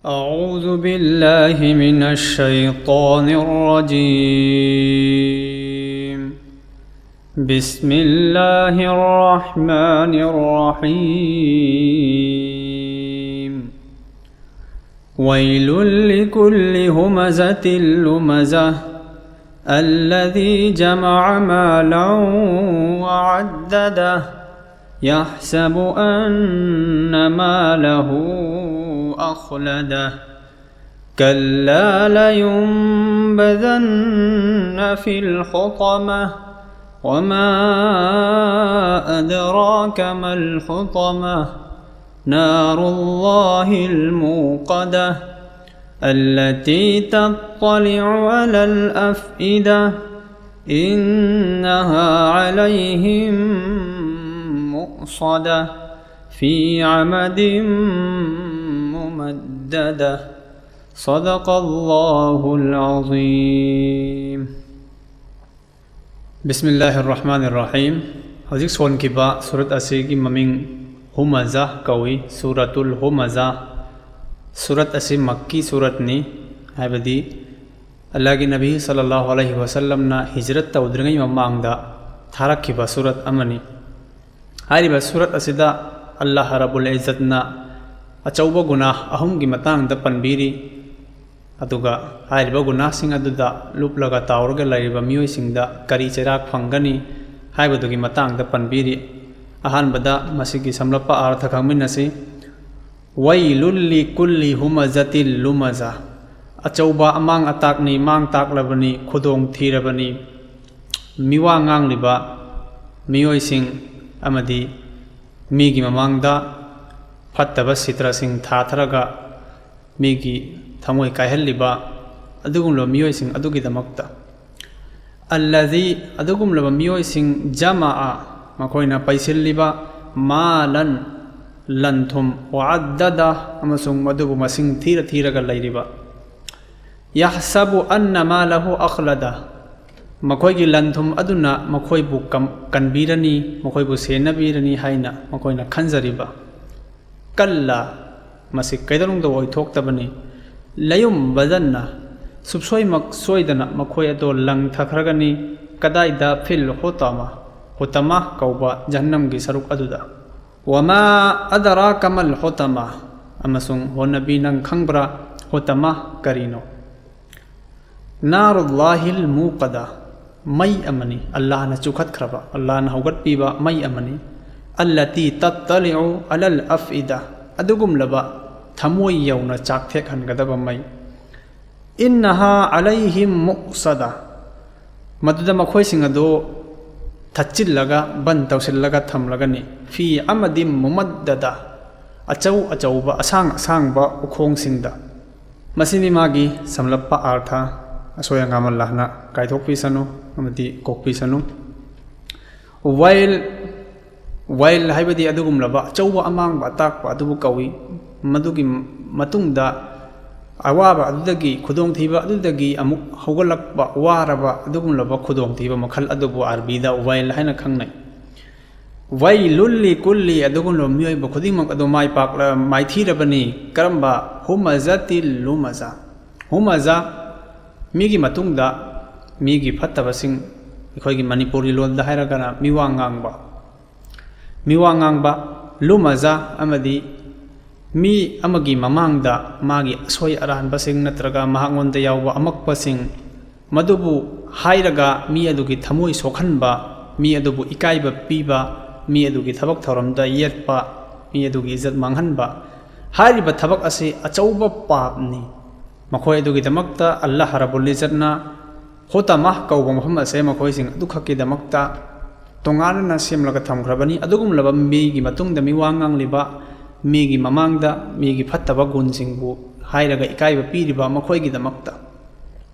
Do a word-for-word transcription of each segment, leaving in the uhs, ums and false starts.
أعوذ بالله من الشيطان الرجيم. بسم الله الرحمن الرحيم. ويل لكل همزة لمزة، الذي جمع مالا وعدده، يحسب أن ماله أخلده، كلا لينبذن في الحطمة، وما أدراك ما الحطمة، نار الله الموقدة، التي تطلع على الأفئدة، إنها عليهم مؤصدة، في عمد ممددة. صدق الله العظيم. ꯕꯤꯁꯃꯤꯜꯂꯥꯍꯤꯔ ꯔꯍꯃꯥꯅꯤꯔ ꯔꯍꯤꯝ꯫ ꯍꯧꯖꯤꯛ ꯁꯣꯟꯈꯤꯕ ꯁꯨꯔꯠ ꯑꯁꯤꯒꯤ ꯃꯃꯤꯡ ꯍꯨꯃꯖꯥ ꯀꯧꯏ, ꯁꯨꯔꯥꯇꯨꯜ ꯍꯨꯃꯖꯥ꯫ ꯁꯨꯔꯠ ꯑꯁꯤ ꯃꯛꯀꯤ ꯁꯨꯔꯠꯅꯤ, ꯍꯥꯏꯕꯗꯤ ꯑꯜꯂꯥꯍꯒꯤ ꯅꯕꯤ ꯁꯜꯂꯜꯂꯥꯍꯨ ꯑꯂꯩꯍꯤ ꯋꯥꯁꯜꯂꯝꯅ ꯍꯤꯖꯔꯠ ꯇꯧꯗ꯭ꯔꯤꯉꯩ ꯃꯃꯥꯡꯗ ꯊꯥꯔꯛꯈꯤꯕ ꯁꯨꯔꯠ ꯑꯃꯅꯤ꯫ ꯍꯥꯏꯔꯤꯕ ꯁꯨꯔꯠ ꯑꯁꯤꯗ ꯑꯜꯂꯥꯍ ꯔꯕꯨꯜ ꯏꯖꯠꯅ ꯑꯆꯧꯕ ꯒꯨꯅꯥꯍ ꯑꯍꯨꯝꯒꯤ ꯃꯇꯥꯡꯗ ꯄꯟꯕꯤꯔꯤ꯫ ꯑꯗꯨꯒ ꯍꯥꯏꯔꯤꯕ ꯒꯨꯅꯥꯍꯁꯤꯡ ꯑꯗꯨꯗ ꯂꯨꯞꯂꯒ ꯇꯥꯎꯔꯒ ꯂꯩꯔꯤꯕ ꯃꯤꯑꯣꯏꯁꯤꯡꯗ ꯀꯔꯤ ꯆꯩꯔꯥꯛ ꯐꯪꯒꯅꯤ ꯍꯥꯏꯕꯗꯨꯒꯤ ꯃꯇꯥꯡꯗ ꯄꯟꯕꯤꯔꯤ꯫ ꯑꯍꯥꯟꯕꯗ ꯃꯁꯤꯒꯤ ꯁꯝꯂꯞꯄ ꯑꯥꯔꯊ ꯈꯪꯃꯤꯟꯅꯁꯤ꯫ ꯋꯩꯂꯨꯜ ꯂꯤꯀꯨꯜꯂꯤ ꯍꯨꯃꯖꯥꯇꯤꯜ ꯂꯨꯃꯖꯥ꯫ ꯑꯆꯧꯕ ꯑꯃꯥꯡ ꯑꯇꯥꯛꯅꯤ, ꯃꯥꯡ ꯇꯥꯛꯂꯕꯅꯤ, ꯈꯨꯗꯣꯡ ꯊꯤꯔꯕꯅꯤ꯫ ꯃꯤꯋꯥ ꯉꯥꯡꯂꯤꯕ ꯃꯤꯑꯣꯏꯁꯤꯡ ꯑꯃꯗꯤ ꯃꯤꯒꯤ ꯃꯃꯥꯡꯗ ꯐꯠꯇꯕ ꯁꯤꯇ꯭ꯔꯁꯤꯡ ꯊꯥꯊꯔꯒ ꯃꯤꯒꯤ ꯊꯃꯣꯏ ꯀꯥꯏꯍꯜꯂꯤꯕ ꯑꯗꯨꯒꯨꯝꯂꯕ ꯃꯤꯑꯣꯏꯁꯤꯡ ꯑꯗꯨꯒꯤꯗꯃꯛꯇ꯫ ꯑꯜꯂꯗꯤ, ꯑꯗꯨꯒꯨꯝꯂꯕ ꯃꯤꯑꯣꯏꯁꯤꯡ, ꯖꯃꯥꯑ, ꯃꯈꯣꯏꯅ ꯄꯩꯁꯤꯜꯂꯤꯕ, ꯃꯥꯂꯟ, ꯂꯟ ꯊꯨꯝ, ꯋꯥꯗꯗ, ꯑꯃꯁꯨꯡ ꯃꯗꯨꯕꯨ ꯃꯁꯤꯡ ꯊꯤꯔ ꯊꯤꯔꯒ ꯂꯩꯔꯤꯕ꯫ ꯌꯥꯍꯁꯥꯕꯨ ꯑꯟꯅ ꯃꯥꯂꯍꯨ ꯑꯈꯂꯗ, ꯃꯈꯣꯏꯒꯤ ꯂꯟ ꯊꯨꯝ ꯑꯗꯨꯅ ꯃꯈꯣꯏꯕꯨ ꯀꯝ-, ꯀꯟꯕꯤꯔꯅꯤ, ꯃꯈꯣꯏꯕꯨ ꯁꯦꯟꯅꯕꯤꯔꯅꯤ ꯍꯥꯏꯅ ꯃꯈꯣꯏꯅ ꯈꯟꯖꯔꯤꯕ꯫ ꯀꯜꯂꯥ, ꯃꯁꯤ ꯀꯩꯗꯧꯅꯨꯡꯗ ꯑꯣꯏꯊꯣꯛꯇꯕꯅꯤ꯫ ꯂꯌꯨꯝꯕꯗꯟꯅ, ꯁꯨꯞꯁꯣꯏꯃꯛ ꯁꯣꯏꯗꯅ ꯃꯈꯣꯏ ꯑꯗꯣ ꯂꯪꯊꯈ꯭ꯔꯒꯅꯤ꯫ ꯀꯗꯥꯏꯗ? ꯐꯤꯜ ꯍꯨꯇꯃ, ꯍꯨꯇꯃ ꯀꯧꯕ ꯖꯍꯟꯅꯝꯒꯤ ꯁꯔꯨꯛ ꯑꯗꯨꯗ꯫ ꯋꯃꯥ ꯑꯗꯔꯥꯀ ꯃꯜ ꯍꯨꯇꯃ, ꯑꯃꯁꯨꯡ ꯍꯣ ꯅꯕꯤ, ꯅꯪ ꯈꯪꯕ꯭ꯔꯥ ꯍꯨꯇꯃ ꯀꯔꯤꯅꯣ? ꯅꯥꯔꯨꯜꯂꯥꯍꯤꯜ ꯃꯨꯀꯗ, ꯃꯩ ꯑꯃꯅꯤ, ꯑꯜꯂꯥꯍꯅ ꯆꯨꯈꯠꯈ꯭ꯔꯕ, ꯑꯜꯂꯥꯍꯅ ꯍꯧꯒꯠꯄꯤꯕ ꯃꯩ ꯑꯃꯅꯤ꯫ ꯑꯜꯂꯇꯤ ꯇꯠꯇꯂꯤꯎ ꯑꯂꯜ ꯑꯐꯏꯗ, ꯑꯗꯨꯒꯨꯝꯂꯕ ꯊꯃꯣꯏ ꯌꯧꯅ ꯆꯥꯛꯊꯦꯛꯍꯟꯒꯗꯕ ꯃꯩ꯫ ꯏꯟꯅꯍꯥ ꯑꯂꯩꯍꯤꯝ ꯃꯨꯛꯁꯗ, ꯃꯗꯨꯗ ꯃꯈꯣꯏꯁꯤꯡ ꯑꯗꯨ ꯊꯠꯆꯤꯜꯂꯒ, ꯕꯟ ꯇꯧꯁꯤꯜꯂꯒ ꯊꯝꯂꯒꯅꯤ꯫ ꯐꯤ ꯑꯃꯗꯤ ꯃꯨꯃꯠꯗꯗ, ꯑꯆꯧ ꯑꯆꯧꯕ, ꯑꯁꯥꯡ ꯑꯁꯥꯡꯕ ꯎꯈꯣꯡꯁꯤꯡꯗ꯫ ꯃꯁꯤꯅꯤ ꯃꯥꯒꯤ ꯁꯝꯂꯞꯄ ꯑꯥꯔꯊ꯫ ꯑꯁꯣꯏ ꯑꯉꯥꯝ ꯑꯜꯂꯥꯍꯅ ꯀꯥꯏꯊꯣꯛꯄꯤꯁꯅꯨ ꯑꯃꯗꯤ ꯀꯣꯛꯄꯤꯁꯅꯨ꯫ ꯋꯥꯏꯜ, ꯋꯥꯏꯜ ꯍꯥꯏꯕꯗꯤ ꯑꯗꯨꯒꯨꯝꯂꯕ ꯑꯆꯧꯕ ꯑꯃꯥꯡꯕ ꯑꯇꯥꯛꯄ ꯑꯗꯨꯕꯨ ꯀꯧꯏ꯫ ꯃꯗꯨꯒꯤ ꯃꯇꯨꯡꯗ ꯑꯋꯥꯕ ꯑꯗꯨꯗꯒꯤ, ꯈꯨꯗꯣꯡꯊꯤꯕ ꯑꯗꯨꯗꯒꯤ ꯑꯃꯨꯛ ꯍꯧꯒꯠꯂꯛꯄ, ꯋꯥꯔꯕ ꯑꯗꯨꯒꯨꯝꯂꯕ ꯈꯨꯗꯣꯡꯊꯤꯕ ꯃꯈꯜ ꯑꯗꯨꯕꯨ ꯑꯥꯔꯕꯤꯗ ꯋꯥꯏꯜ ꯍꯥꯏꯅ ꯈꯪꯅꯩ꯫ ꯋꯥꯏꯂꯨꯜꯂꯤ ꯀꯨꯜꯂꯤ, ꯑꯗꯨꯒꯨꯝꯂꯕ ꯃꯤꯑꯣꯏꯕ ꯈꯨꯗꯤꯡꯃꯛ ꯑꯗꯨ ꯃꯥꯏ ꯄꯥꯛꯂ-, ꯃꯥꯏꯊꯤꯔꯕꯅꯤ꯫ ꯀꯔꯝꯕ? ꯍꯨꯃꯖꯥꯇꯤꯜ ꯂꯨꯃꯖꯥ꯫ ꯍꯨꯃꯖꯥ, ꯃꯤꯒꯤ ꯃꯇꯨꯡꯗ ꯃꯤꯒꯤ ꯐꯠꯇꯕꯁꯤꯡ, ꯑꯩꯈꯣꯏꯒꯤ ꯃꯅꯤꯄꯨꯔꯤ ꯂꯣꯟꯗ ꯍꯥꯏꯔꯒꯅ ꯃꯤꯋꯥ ꯉꯥꯡꯕ꯫ ꯃꯤꯋꯥ ꯉꯥꯡꯕ, ꯂꯨꯃꯖꯥ ꯑꯃꯗꯤ ꯃꯤ ꯑꯃꯒꯤ ꯃꯃꯥꯡꯗ ꯃꯥꯒꯤ ꯑꯁꯣꯏ ꯑꯔꯥꯟꯕꯁꯤꯡ ꯅꯠꯇ꯭ꯔꯒ ꯃꯍꯥꯛꯉꯣꯟꯗ ꯌꯥꯎꯕ ꯑꯃꯛꯄꯁꯤꯡ, ꯃꯗꯨꯕꯨ ꯍꯥꯏꯔꯒ ꯃꯤ ꯑꯗꯨꯒꯤ ꯊꯃꯣꯏ ꯁꯣꯛꯍꯟꯕ, ꯃꯤ ꯑꯗꯨꯕꯨ ꯏꯀꯥꯏꯕ ꯄꯤꯕ, ꯃꯤ ꯑꯗꯨꯒꯤ ꯊꯕꯛ ꯊꯧꯔꯝꯗ ꯌꯦꯠꯄ, ꯃꯤ ꯑꯗꯨꯒꯤ ꯏꯖꯠ ꯃꯥꯡꯍꯟꯕ, ꯍꯥꯏꯔꯤꯕ ꯊꯕꯛ ꯑꯁꯤ ꯑꯆꯧꯕ ꯄꯥꯞꯅꯤ꯫ ꯃꯈꯣꯏ ꯑꯗꯨꯒꯤꯗꯃꯛꯇ ꯑꯜꯂꯥꯍ ꯔꯕꯨꯜ ꯏꯖꯠꯅ ꯍꯨꯇꯃꯥ ꯀꯧꯕ ꯃꯐꯝ ꯑꯁꯦ ꯃꯈꯣꯏꯁꯤꯡ ꯑꯗꯨꯈꯛꯀꯤꯗꯃꯛꯇ ꯇꯣꯉꯥꯟꯅ ꯁꯦꯝꯂꯒ ꯊꯝꯈ꯭ꯔꯕꯅꯤ꯫ ꯑꯗꯨꯒꯨꯝꯂꯕ ꯃꯤꯒꯤ ꯃꯇꯨꯡꯗ ꯃꯤꯋꯥ ꯉꯥꯡꯂꯤꯕ, ꯃꯤꯒꯤ ꯃꯃꯥꯡꯗ ꯃꯤꯒꯤ ꯐꯠꯇꯕ ꯒꯨꯟꯁꯤꯡꯕꯨ ꯍꯥꯏꯔꯒ ꯏꯀꯥꯏꯕ ꯄꯤꯔꯤꯕ ꯃꯈꯣꯏꯒꯤꯗꯃꯛꯇ꯫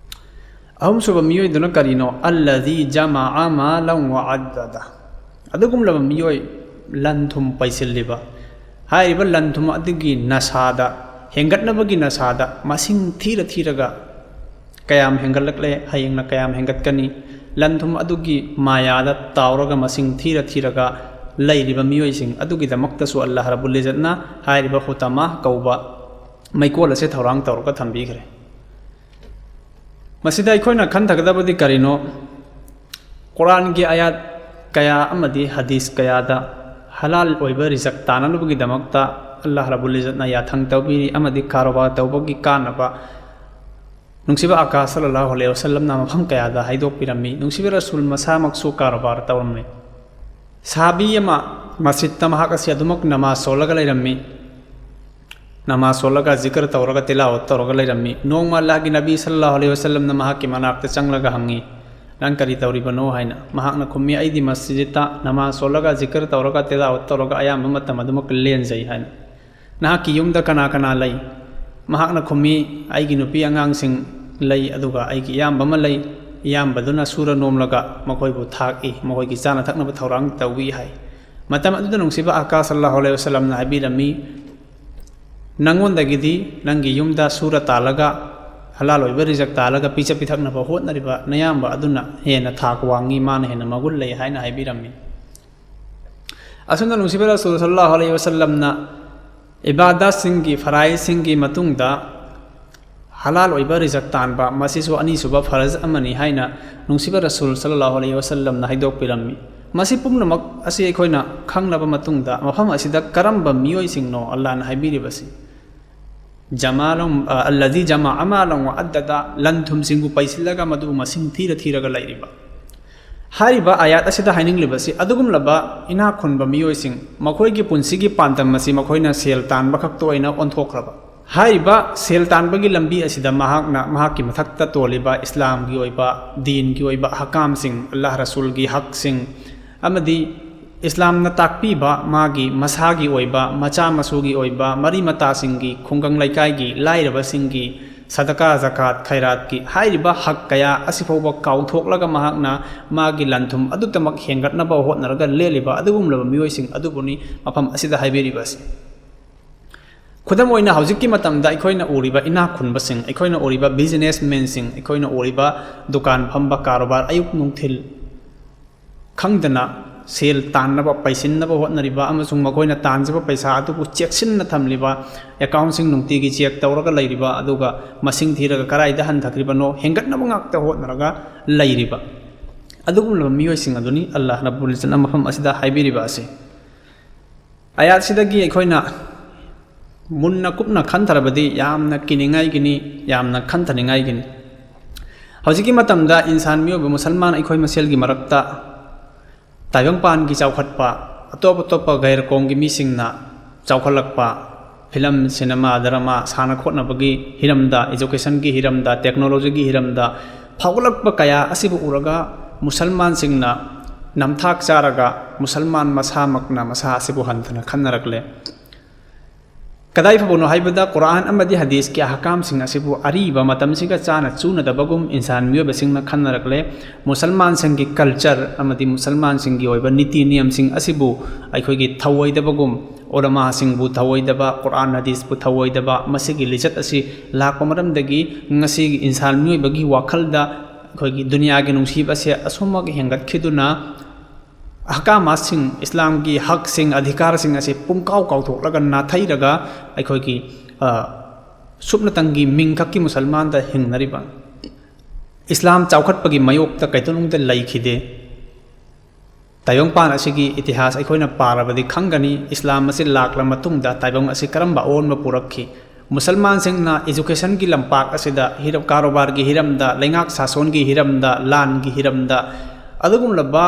ꯑꯍꯨꯝꯁꯨꯕ ꯃꯤꯑꯣꯏꯗꯨꯅ ꯀꯔꯤꯅꯣ? ꯑꯜꯂꯗꯤ ꯖꯃꯥ ꯃꯥꯂꯝ ꯋꯥ ꯑꯗꯗ꯫ ꯑꯗꯨꯒꯨꯝꯂꯕ ꯃꯤꯑꯣꯏ, ꯂꯟ ꯊꯨꯝ ꯄꯩꯁꯤꯜꯂꯤꯕ, ꯍꯥꯏꯔꯤꯕ ꯂꯟ ꯊꯨꯝ ꯑꯗꯨꯒꯤ ꯅꯁꯥꯗ, ꯍꯦꯟꯒꯠꯅꯕꯒꯤ ꯅꯁꯥꯗ ꯃꯁꯤꯡ ꯊꯤꯔ ꯊꯤꯔꯒ ꯀꯌꯥꯝ ꯍꯦꯟꯒꯠꯂꯛꯂꯦ, ꯍꯌꯦꯡꯅ ꯀꯌꯥꯝ ꯍꯦꯟꯒꯠꯀꯅꯤ, ꯂꯟ ꯊꯨꯝ ꯑꯗꯨꯒꯤ ꯃꯥꯌꯥꯗ ꯇꯥꯎꯔꯒ ꯃꯁꯤꯡ ꯊꯤꯔ ꯊꯤꯔꯒ ꯂꯩꯔꯤꯕ ꯃꯤꯑꯣꯏꯁꯤꯡ ꯑꯗꯨꯒꯤꯗꯃꯛꯇꯁꯨ ꯑꯜꯂꯥꯍ ꯔꯕꯨꯜ ꯏꯖꯠꯅ ꯍꯥꯏꯔꯤꯕ ꯍꯨꯇꯃꯥ ꯀꯧꯕ ꯃꯩꯀꯣꯜ ꯑꯁꯦ ꯊꯧꯔꯥꯡ ꯇꯧꯔꯒ ꯊꯝꯕꯤꯈ꯭ꯔꯦ꯫ ꯃꯁꯤꯗ ꯑꯩꯈꯣꯏꯅ ꯈꯟꯊꯒꯗꯕꯗꯤ ꯀꯔꯤꯅꯣ? ꯀꯨꯔꯥꯟꯒꯤ ꯑꯥꯌꯥꯠ ꯀꯌꯥ ꯑꯃꯗꯤ ꯍꯗꯤꯁ ꯀꯌꯥꯗ ꯍꯂꯥꯜ ꯑꯣꯏꯕ ꯔꯤꯖꯛ ꯇꯥꯅꯅꯕꯒꯤꯗꯃꯛꯇ ꯑꯜꯂꯥꯍ ꯔꯕꯨꯜ ꯏꯖꯠꯅ ꯌꯥꯊꯪ ꯇꯧꯕꯤꯔꯤ ꯑꯃꯗꯤ ꯀꯥꯔꯣꯕꯥꯔ ꯇꯧꯕꯒꯤ ꯀꯥꯟꯅꯕ ꯅꯨꯡꯁꯤꯕ ꯑꯀꯥ ꯁꯜꯂꯜꯂꯥꯍꯨ ꯑꯂꯩꯍꯤ ꯋꯥꯁꯜꯂꯝꯅ ꯃꯐꯝ ꯀꯌꯥꯗ ꯍꯥꯏꯗꯣꯛꯄꯤꯔꯝꯃꯤ꯫ ꯅꯨꯡꯁꯤꯕ ꯔꯁꯨꯜ ꯃꯁꯥꯃꯛꯁꯨ ꯀꯥꯔꯣꯕꯥꯔ ꯇꯧꯔꯝꯃꯤ꯫ ꯁꯍꯥꯕꯤ ꯑꯃ ꯃꯁꯖꯤꯗꯇ ꯃꯍꯥꯛ ꯑꯁꯤ ꯑꯗꯨꯃꯛ ꯅꯃꯥꯖ ꯁꯣꯜꯂꯒ ꯂꯩꯔꯝꯃꯤ꯫ ꯅꯃꯥꯖ ꯁꯣꯜꯂꯒ ꯖꯤꯀꯔ ꯇꯧꯔꯒ ꯇꯤꯂꯥꯋꯠ ꯇꯧꯔꯒ ꯂꯩꯔꯝꯃꯤ꯫ ꯅꯣꯡꯃ ꯑꯜꯂꯥꯍꯒꯤ ꯅꯕꯤ ꯁꯜꯂꯜꯂꯥꯍꯨ ꯑꯂꯩꯍꯤ ꯋꯥꯁꯜꯂꯝꯅ ꯃꯍꯥꯛꯀꯤ ꯃꯅꯥꯛꯇ ꯆꯪꯂꯒ ꯍꯪꯉꯤ, "ꯅꯪ ꯀꯔꯤ ꯇꯧꯔꯤꯕꯅꯣ?" ꯍꯥꯏꯅ꯫ ꯃꯍꯥꯛꯅ ꯈꯨꯝꯃꯤ, "ꯑꯩꯗꯤ ꯃꯁꯖꯤꯗꯇ ꯅꯃꯥꯖ ꯁꯣꯜꯂꯒ ꯖꯤꯀꯔ ꯇꯧꯔꯒ ꯇꯤꯂꯥꯋꯠ ꯇꯧꯔꯒ ꯑꯌꯥꯝꯕ ꯃꯇꯝ ꯑꯗꯨꯃꯛ ꯂꯦꯟꯖꯩ" ꯍꯥꯏꯅ꯫ "ꯅꯍꯥꯛꯀꯤ ꯌꯨꯝꯗ ꯀꯅꯥ ꯀꯅꯥ ꯂꯩ?" ꯃꯍꯥꯛꯅ ꯈꯨꯝꯃꯤ, "ꯑꯩꯒꯤ ꯅꯨꯄꯤ ꯑꯉꯥꯡꯁꯤꯡ ꯂꯩ, ꯑꯗꯨꯒ ꯑꯩꯒꯤ ꯏꯌꯥꯝꯕ ꯑꯃ ꯂꯩ꯫ ꯏꯌꯥꯝꯕꯗꯨꯅ ꯁꯨꯔ ꯅꯣꯝꯂꯒ ꯃꯈꯣꯏꯕꯨ ꯊꯥꯛꯏ, ꯃꯈꯣꯏꯒꯤ ꯆꯥꯅ ꯊꯛꯅꯕ ꯊꯧꯔꯥꯡ ꯇꯧꯏ" ꯍꯥꯏ꯫ ꯃꯇꯝ ꯑꯗꯨꯗ ꯅꯨꯡꯁꯤꯕ ꯑꯀꯥ ꯁꯜꯂꯜꯂꯥꯍꯨ ꯑꯂꯩꯍꯤ ꯋꯥꯁꯜꯂꯝꯅ ꯍꯥꯏꯕꯤꯔꯝꯃꯤ, "ꯅꯪꯉꯣꯟꯗꯒꯤꯗꯤ ꯅꯪꯒꯤ ꯌꯨꯝꯗ ꯁꯨꯔ ꯇꯥꯜꯂꯒ, ꯍꯂꯥꯜ ꯑꯣꯏꯕ ꯔꯤꯖꯛ ꯇꯥꯜꯂꯒ ꯄꯤꯖ ꯄꯤꯊꯛꯅꯕ ꯍꯣꯠꯅꯔꯤꯕ ꯅꯌꯥꯝꯕ ꯑꯗꯨꯅ ꯍꯦꯟꯅ ꯊꯥꯛ ꯋꯥꯡꯉꯤ, ꯃꯥꯅ ꯍꯦꯟꯅ ꯃꯒꯨꯟ ꯂꯩ" ꯍꯥꯏꯅ ꯍꯥꯏꯕꯤꯔꯝꯃꯤ꯫ ꯑꯁꯨꯝꯅ ꯅꯨꯡꯁꯤꯕ ꯔꯁꯨꯜ ꯁꯜꯂꯜꯂꯥꯍꯨ ꯑꯂꯩꯍꯤ ꯋꯥꯁꯜꯂꯝꯅ ꯏꯕꯥꯗꯥꯠꯁꯤꯡꯒꯤ, ꯐꯔꯥꯏꯖꯁꯤꯡꯒꯤ ꯃꯇꯨꯡꯗ ꯍꯂꯥꯜ ꯑꯣꯏꯕ ꯔꯤꯖꯛ ꯇꯥꯟꯕ, ꯃꯁꯤꯁꯨ ꯑꯅꯤꯁꯨꯕ ꯐꯔꯖ ꯑꯃꯅꯤ ꯍꯥꯏꯅ ꯅꯨꯡꯁꯤꯕ ꯔꯁꯨꯜ ꯁꯜꯂꯜꯂꯥꯍꯨ ꯑꯂꯩꯍꯤ ꯋꯥꯁꯜꯂꯝꯅ ꯍꯥꯏꯗꯣꯛꯄꯤꯔꯝꯃꯤ꯫ ꯃꯁꯤ ꯄꯨꯝꯅꯃꯛ ꯑꯁꯤ ꯑꯩꯈꯣꯏꯅ ꯈꯪꯂꯕ ꯃꯇꯨꯡꯗ, ꯃꯐꯝ ꯑꯁꯤꯗ ꯀꯔꯝꯕ ꯃꯤꯑꯣꯏꯁꯤꯡꯅꯣ ꯑꯜꯂꯥꯍꯅ ꯍꯥꯏꯕꯤꯔꯤꯕꯁꯤ? "ꯖꯃꯥꯂꯨꯝ-, ꯑ, ꯑꯜꯂꯗꯤ ꯖꯃꯥ ꯑꯃꯥꯂꯨꯝ ꯋ ꯑꯗꯗꯥ", ꯂꯟ ꯊꯨꯝꯁꯤꯡꯕꯨ ꯄꯩꯁꯤꯜꯂꯒ ꯃꯗꯨ ꯃꯁꯤꯡ ꯊꯤꯔ ꯊꯤꯔꯒ ꯂꯩꯔꯤꯕ꯫ ꯍꯥꯏꯔꯤꯕ ꯑꯥꯌꯥꯠ ꯑꯁꯤꯗ ꯍꯥꯏꯅꯤꯡꯂꯤꯕꯁꯤ ꯑꯗꯨꯒꯨꯝꯂꯕ ꯏꯅꯥꯛ ꯈꯨꯟꯕ ꯃꯤꯑꯣꯏꯁꯤꯡ, ꯃꯈꯣꯏꯒꯤ ꯄꯨꯟꯁꯤꯒꯤ ꯄꯥꯟꯗꯝ ꯑꯁꯤ ꯃꯈꯣꯏꯅ ꯁꯦꯜ ꯇꯥꯟꯕ ꯈꯛꯇ ꯑꯣꯏꯅ ꯑꯣꯟꯊꯣꯛꯈ꯭ꯔꯕ꯫ ꯍꯥꯏꯔꯤꯕ ꯁꯦꯜ ꯇꯥꯟꯕꯒꯤ ꯂꯝꯕꯤ ꯑꯁꯤꯗ ꯃꯍꯥꯛꯅ ꯃꯍꯥꯛꯀꯤ ꯃꯊꯛꯇ ꯇꯣꯜꯂꯤꯕ ꯏꯁꯂꯥꯝꯒꯤ ꯑꯣꯏꯕ, ꯗꯤꯟꯒꯤ ꯑꯣꯏꯕ ꯑꯍꯀꯥꯝꯁꯤꯡ, ꯑꯜꯂꯥꯍ ꯔꯁꯨꯜꯒꯤ ꯍꯛꯁꯤꯡ, ꯑꯃꯗꯤ ꯏꯁꯂꯥꯝꯅ ꯇꯥꯛꯄꯤꯕ ꯃꯥꯒꯤ ꯃꯁꯥꯒꯤ ꯑꯣꯏꯕ, ꯃꯆꯥ ꯃꯁꯨꯒꯤ ꯑꯣꯏꯕ, ꯃꯔꯤ ꯃꯇꯥꯁꯤꯡꯒꯤ, ꯈꯨꯡꯒꯪ ꯂꯩꯀꯥꯏꯒꯤ, ꯂꯥꯏꯔꯕꯁꯤꯡꯒꯤ ꯁꯗꯀꯥ, ꯖꯀꯥꯠ, ꯈꯩꯔꯥꯠꯀꯤ ꯍꯥꯏꯔꯤꯕ ꯍꯛ ꯀꯌꯥ ꯑꯁꯤꯐꯥꯎꯕ ꯀꯥꯎꯊꯣꯛꯂꯒ ꯃꯍꯥꯛꯅ ꯃꯥꯒꯤ ꯂꯟ ꯊꯨꯝ ꯑꯗꯨꯇꯃꯛ ꯍꯦꯟꯒꯠꯅꯕ ꯍꯣꯠꯅꯔꯒ ꯂꯦꯜꯂꯤꯕ ꯑꯗꯨꯒꯨꯝꯂꯕ ꯃꯤꯑꯣꯏꯁꯤꯡ ꯑꯗꯨꯕꯨꯅꯤ ꯃꯐꯝ ꯑꯁꯤꯗ ꯍꯥꯏꯕꯤꯔꯤꯕ ꯑꯁꯤ꯫ ꯈꯨꯗꯝ ꯑꯣꯏꯅ, ꯍꯧꯖꯤꯛꯀꯤ ꯃꯇꯝꯗ ꯑꯩꯈꯣꯏꯅ ꯎꯔꯤꯕ ꯏꯅꯥꯛ ꯈꯨꯟꯕꯁꯤꯡ, ꯑꯩꯈꯣꯏꯅ ꯎꯔꯤꯕ businessmenꯁꯤꯡ, ꯑꯩꯈꯣꯏꯅ ꯎꯔꯤꯕ ꯗꯨꯀꯥꯟ ꯐꯝꯕ, ꯀꯥꯔꯣꯕꯥꯔ ꯑꯌꯨꯛ ꯅꯨꯡꯊꯤꯜ ꯈꯪꯗꯅ ꯁꯦꯜ ꯇꯥꯟꯅꯕ, ꯄꯩꯁꯤꯟꯅꯕ ꯍꯣꯠꯅꯔꯤꯕ ꯑꯃꯁꯨꯡ ꯃꯈꯣꯏꯅ ꯇꯥꯟꯖꯕ ꯄꯩꯁꯥ ꯑꯗꯨꯕꯨ ꯆꯦꯛꯁꯤꯟꯅ ꯊꯝꯂꯤꯕ, ꯑꯦꯀꯥꯎꯟꯁꯤꯡ ꯅꯨꯡꯇꯤꯒꯤ ꯆꯦꯛ ꯇꯧꯔꯒ ꯂꯩꯔꯤꯕ, ꯑꯗꯨꯒ ꯃꯁꯤꯡ ꯊꯤꯔꯒ ꯀꯗꯥꯏꯗ ꯍꯟꯊꯈ꯭ꯔꯤꯕꯅꯣ ꯍꯦꯟꯒꯠꯅꯕ ꯉꯥꯛꯇ ꯍꯣꯠꯅꯔꯒ ꯂꯩꯔꯤꯕ ꯑꯗꯨꯒꯨꯝꯂꯕ ꯃꯤꯑꯣꯏꯁꯤꯡ ꯑꯗꯨꯅꯤ ꯑꯜꯂꯥꯍ ꯔꯕꯨꯜ ꯏꯖꯠꯅ ꯃꯐꯝ ꯑꯁꯤꯗ ꯍꯥꯏꯕꯤꯔꯤꯕ ꯑꯁꯤ꯫ ꯑꯌꯥꯠꯁꯤꯗꯒꯤ ꯑꯩꯈꯣꯏꯅ ꯃꯨꯟꯅ ꯀꯨꯞꯅ ꯈꯟꯊꯔꯕꯗꯤ ꯌꯥꯝꯅ ꯀꯤꯅꯤꯡꯉꯥꯏꯒꯤꯅꯤ, ꯌꯥꯝꯅ ꯈꯟꯊꯅꯤꯡꯉꯥꯏꯒꯤꯅꯤ꯫ ꯍꯧꯖꯤꯛꯀꯤ ꯃꯇꯝꯗ ꯏꯟꯁꯥꯟ ꯃꯤꯑꯣꯏꯕ ꯃꯨꯁꯜꯃꯥꯟ ꯑꯩꯈꯣꯏ ꯃꯁꯦꯜꯒꯤ ꯃꯔꯛꯇ ꯇꯥꯏꯕꯪꯄꯥꯟꯒꯤ ꯆꯥꯎꯈꯠꯄ, ꯑꯇꯣꯞ ꯑꯇꯣꯞꯄ ꯒꯩꯔ ꯀꯣꯝꯒꯤ ꯃꯤꯁꯤꯡꯅ ꯆꯥꯎꯈꯠꯂꯛꯄ, ꯐꯤꯂꯝ, ꯁꯤꯅꯦꯃꯥ, ꯗ꯭ꯔꯃꯥ, ꯁꯥꯟꯅ ꯈꯣꯠꯅꯕꯒꯤ ꯍꯤꯔꯝꯗ, ꯏꯖꯨꯀꯦꯁꯟꯒꯤ ꯍꯤꯔꯝꯗ, ꯇꯦꯛꯅꯣꯂꯣꯖꯤꯒꯤ ꯍꯤꯔꯝꯗ ꯐꯥꯎꯒꯠꯂꯛꯄ ꯀꯌꯥ ꯑꯁꯤꯕꯨ ꯎꯔꯒ ꯃꯨꯁꯜꯃꯥꯟꯁꯤꯡꯅ ꯅꯝꯊꯥꯛ ꯆꯥꯔꯒ ꯃꯨꯁꯜꯃꯥꯟ ꯃꯁꯥꯃꯛꯅ ꯃꯁꯥ ꯑꯁꯤꯕꯨ ꯍꯟꯊꯅ ꯈꯟꯅꯔꯛꯂꯦ꯫ ꯀꯗꯥꯏ ꯐꯥꯎꯕꯅꯣ ꯍꯥꯏꯕꯗ ꯀꯨꯔꯥꯟ ꯑꯃꯗꯤ ꯍꯗꯤꯁꯀꯤ ꯑꯍꯀꯥꯝꯁꯤꯡ ꯑꯁꯤꯕꯨ ꯑꯔꯤꯕ ꯃꯇꯝꯁꯤꯒ ꯆꯥꯅ ꯆꯨꯅꯗꯕꯒꯨꯝ ꯏꯟꯁꯥꯟ ꯃꯤꯑꯣꯏꯕꯁꯤꯡꯅ ꯈꯟꯅꯔꯛꯂꯦ꯫ ꯃꯨꯁꯜꯃꯥꯟꯁꯤꯡꯒꯤ ꯀꯜꯆꯔ ꯑꯃꯗꯤ ꯃꯨꯁꯜꯃꯥꯟꯁꯤꯡꯒꯤ ꯑꯣꯏꯕ ꯅꯤꯇꯤ ꯅꯤꯌꯝꯁꯤꯡ ꯑꯁꯤꯕꯨ ꯑꯩꯈꯣꯏꯒꯤ ꯊꯧꯑꯣꯏꯗꯕꯒꯨꯝ, ꯎꯂꯃꯥꯁꯤꯡꯕꯨ ꯊꯧꯑꯣꯏꯗꯕ, ꯀꯨꯔꯥꯟ ꯍꯗꯤꯁꯄꯨ ꯊꯧꯑꯣꯏꯗꯕ, ꯃꯁꯤꯒꯤ ꯂꯤꯆꯠ ꯑꯁꯤ ꯂꯥꯛꯄ ꯃꯔꯝꯗꯒꯤ ꯉꯁꯤꯒꯤ ꯏꯟꯁꯥꯟ ꯃꯤꯑꯣꯏꯕꯒꯤ ꯋꯥꯈꯜꯗ ꯑꯩꯈꯣꯏꯒꯤ ꯗꯨꯅꯤꯌꯥꯒꯤ ꯅꯨꯡꯁꯤꯕ ꯑꯁꯦ ꯑꯁꯨꯝꯃꯛ ꯍꯦꯟꯒꯠꯈꯤꯗꯨꯅ ꯑꯍꯀꯥꯃꯥꯠꯁꯤꯡ, ꯏꯁꯂꯥꯝꯒꯤ ꯍꯛꯁꯤꯡ, ꯑꯙꯤꯀꯥꯔꯁꯤꯡ ꯑꯁꯤ ꯄꯨꯡꯀꯥꯎ ꯀꯥꯎꯊꯣꯛꯂꯒ ꯅꯥꯊꯩꯔꯒ ꯑꯩꯈꯣꯏꯒꯤ, ꯑ, ꯁꯨꯞꯅꯇꯪꯒꯤ ꯃꯤꯡꯈꯛꯀꯤ ꯃꯨꯁꯜꯃꯥꯟꯗ ꯍꯤꯡꯅꯔꯤꯕ, ꯏꯁꯂꯥꯝ ꯆꯥꯎꯈꯠꯄꯒꯤ ꯃꯥꯌꯣꯛꯇ ꯀꯩꯗꯧꯅꯨꯡꯗ ꯂꯩꯈꯤꯗꯦ꯫ ꯇꯥꯏꯕꯪꯄꯥꯟ ꯑꯁꯤꯒꯤ ꯏꯇꯤꯍꯥꯁ ꯑꯩꯈꯣꯏꯅ ꯄꯥꯔꯕꯗꯤ ꯈꯪꯒꯅꯤ, ꯏꯁꯂꯥꯝ ꯑꯁꯤ ꯂꯥꯛꯂ ꯃꯇꯨꯡꯗ ꯇꯥꯏꯕꯪ ꯑꯁꯤ ꯀꯔꯝꯕ ꯑꯑꯣꯟꯕ ꯄꯨꯔꯛꯈꯤ꯫ ꯃꯨꯁꯜꯃꯥꯟꯁꯤꯡꯅ ꯏꯖꯨꯀꯦꯁꯟꯒꯤ ꯂꯝꯄꯥꯛ ꯑꯁꯤꯗ ꯍꯤꯔꯝ, ꯀꯥꯔꯣꯕꯥꯔꯒꯤ ꯍꯤꯔꯝꯗ, ꯂꯩꯉꯥꯛ ꯁꯥꯁꯣꯟꯒꯤ ꯍꯤꯔꯝꯗ, ꯂꯥꯟꯒꯤ ꯍꯤꯔꯝꯗ, ꯑꯗꯨꯒꯨꯝꯂꯕ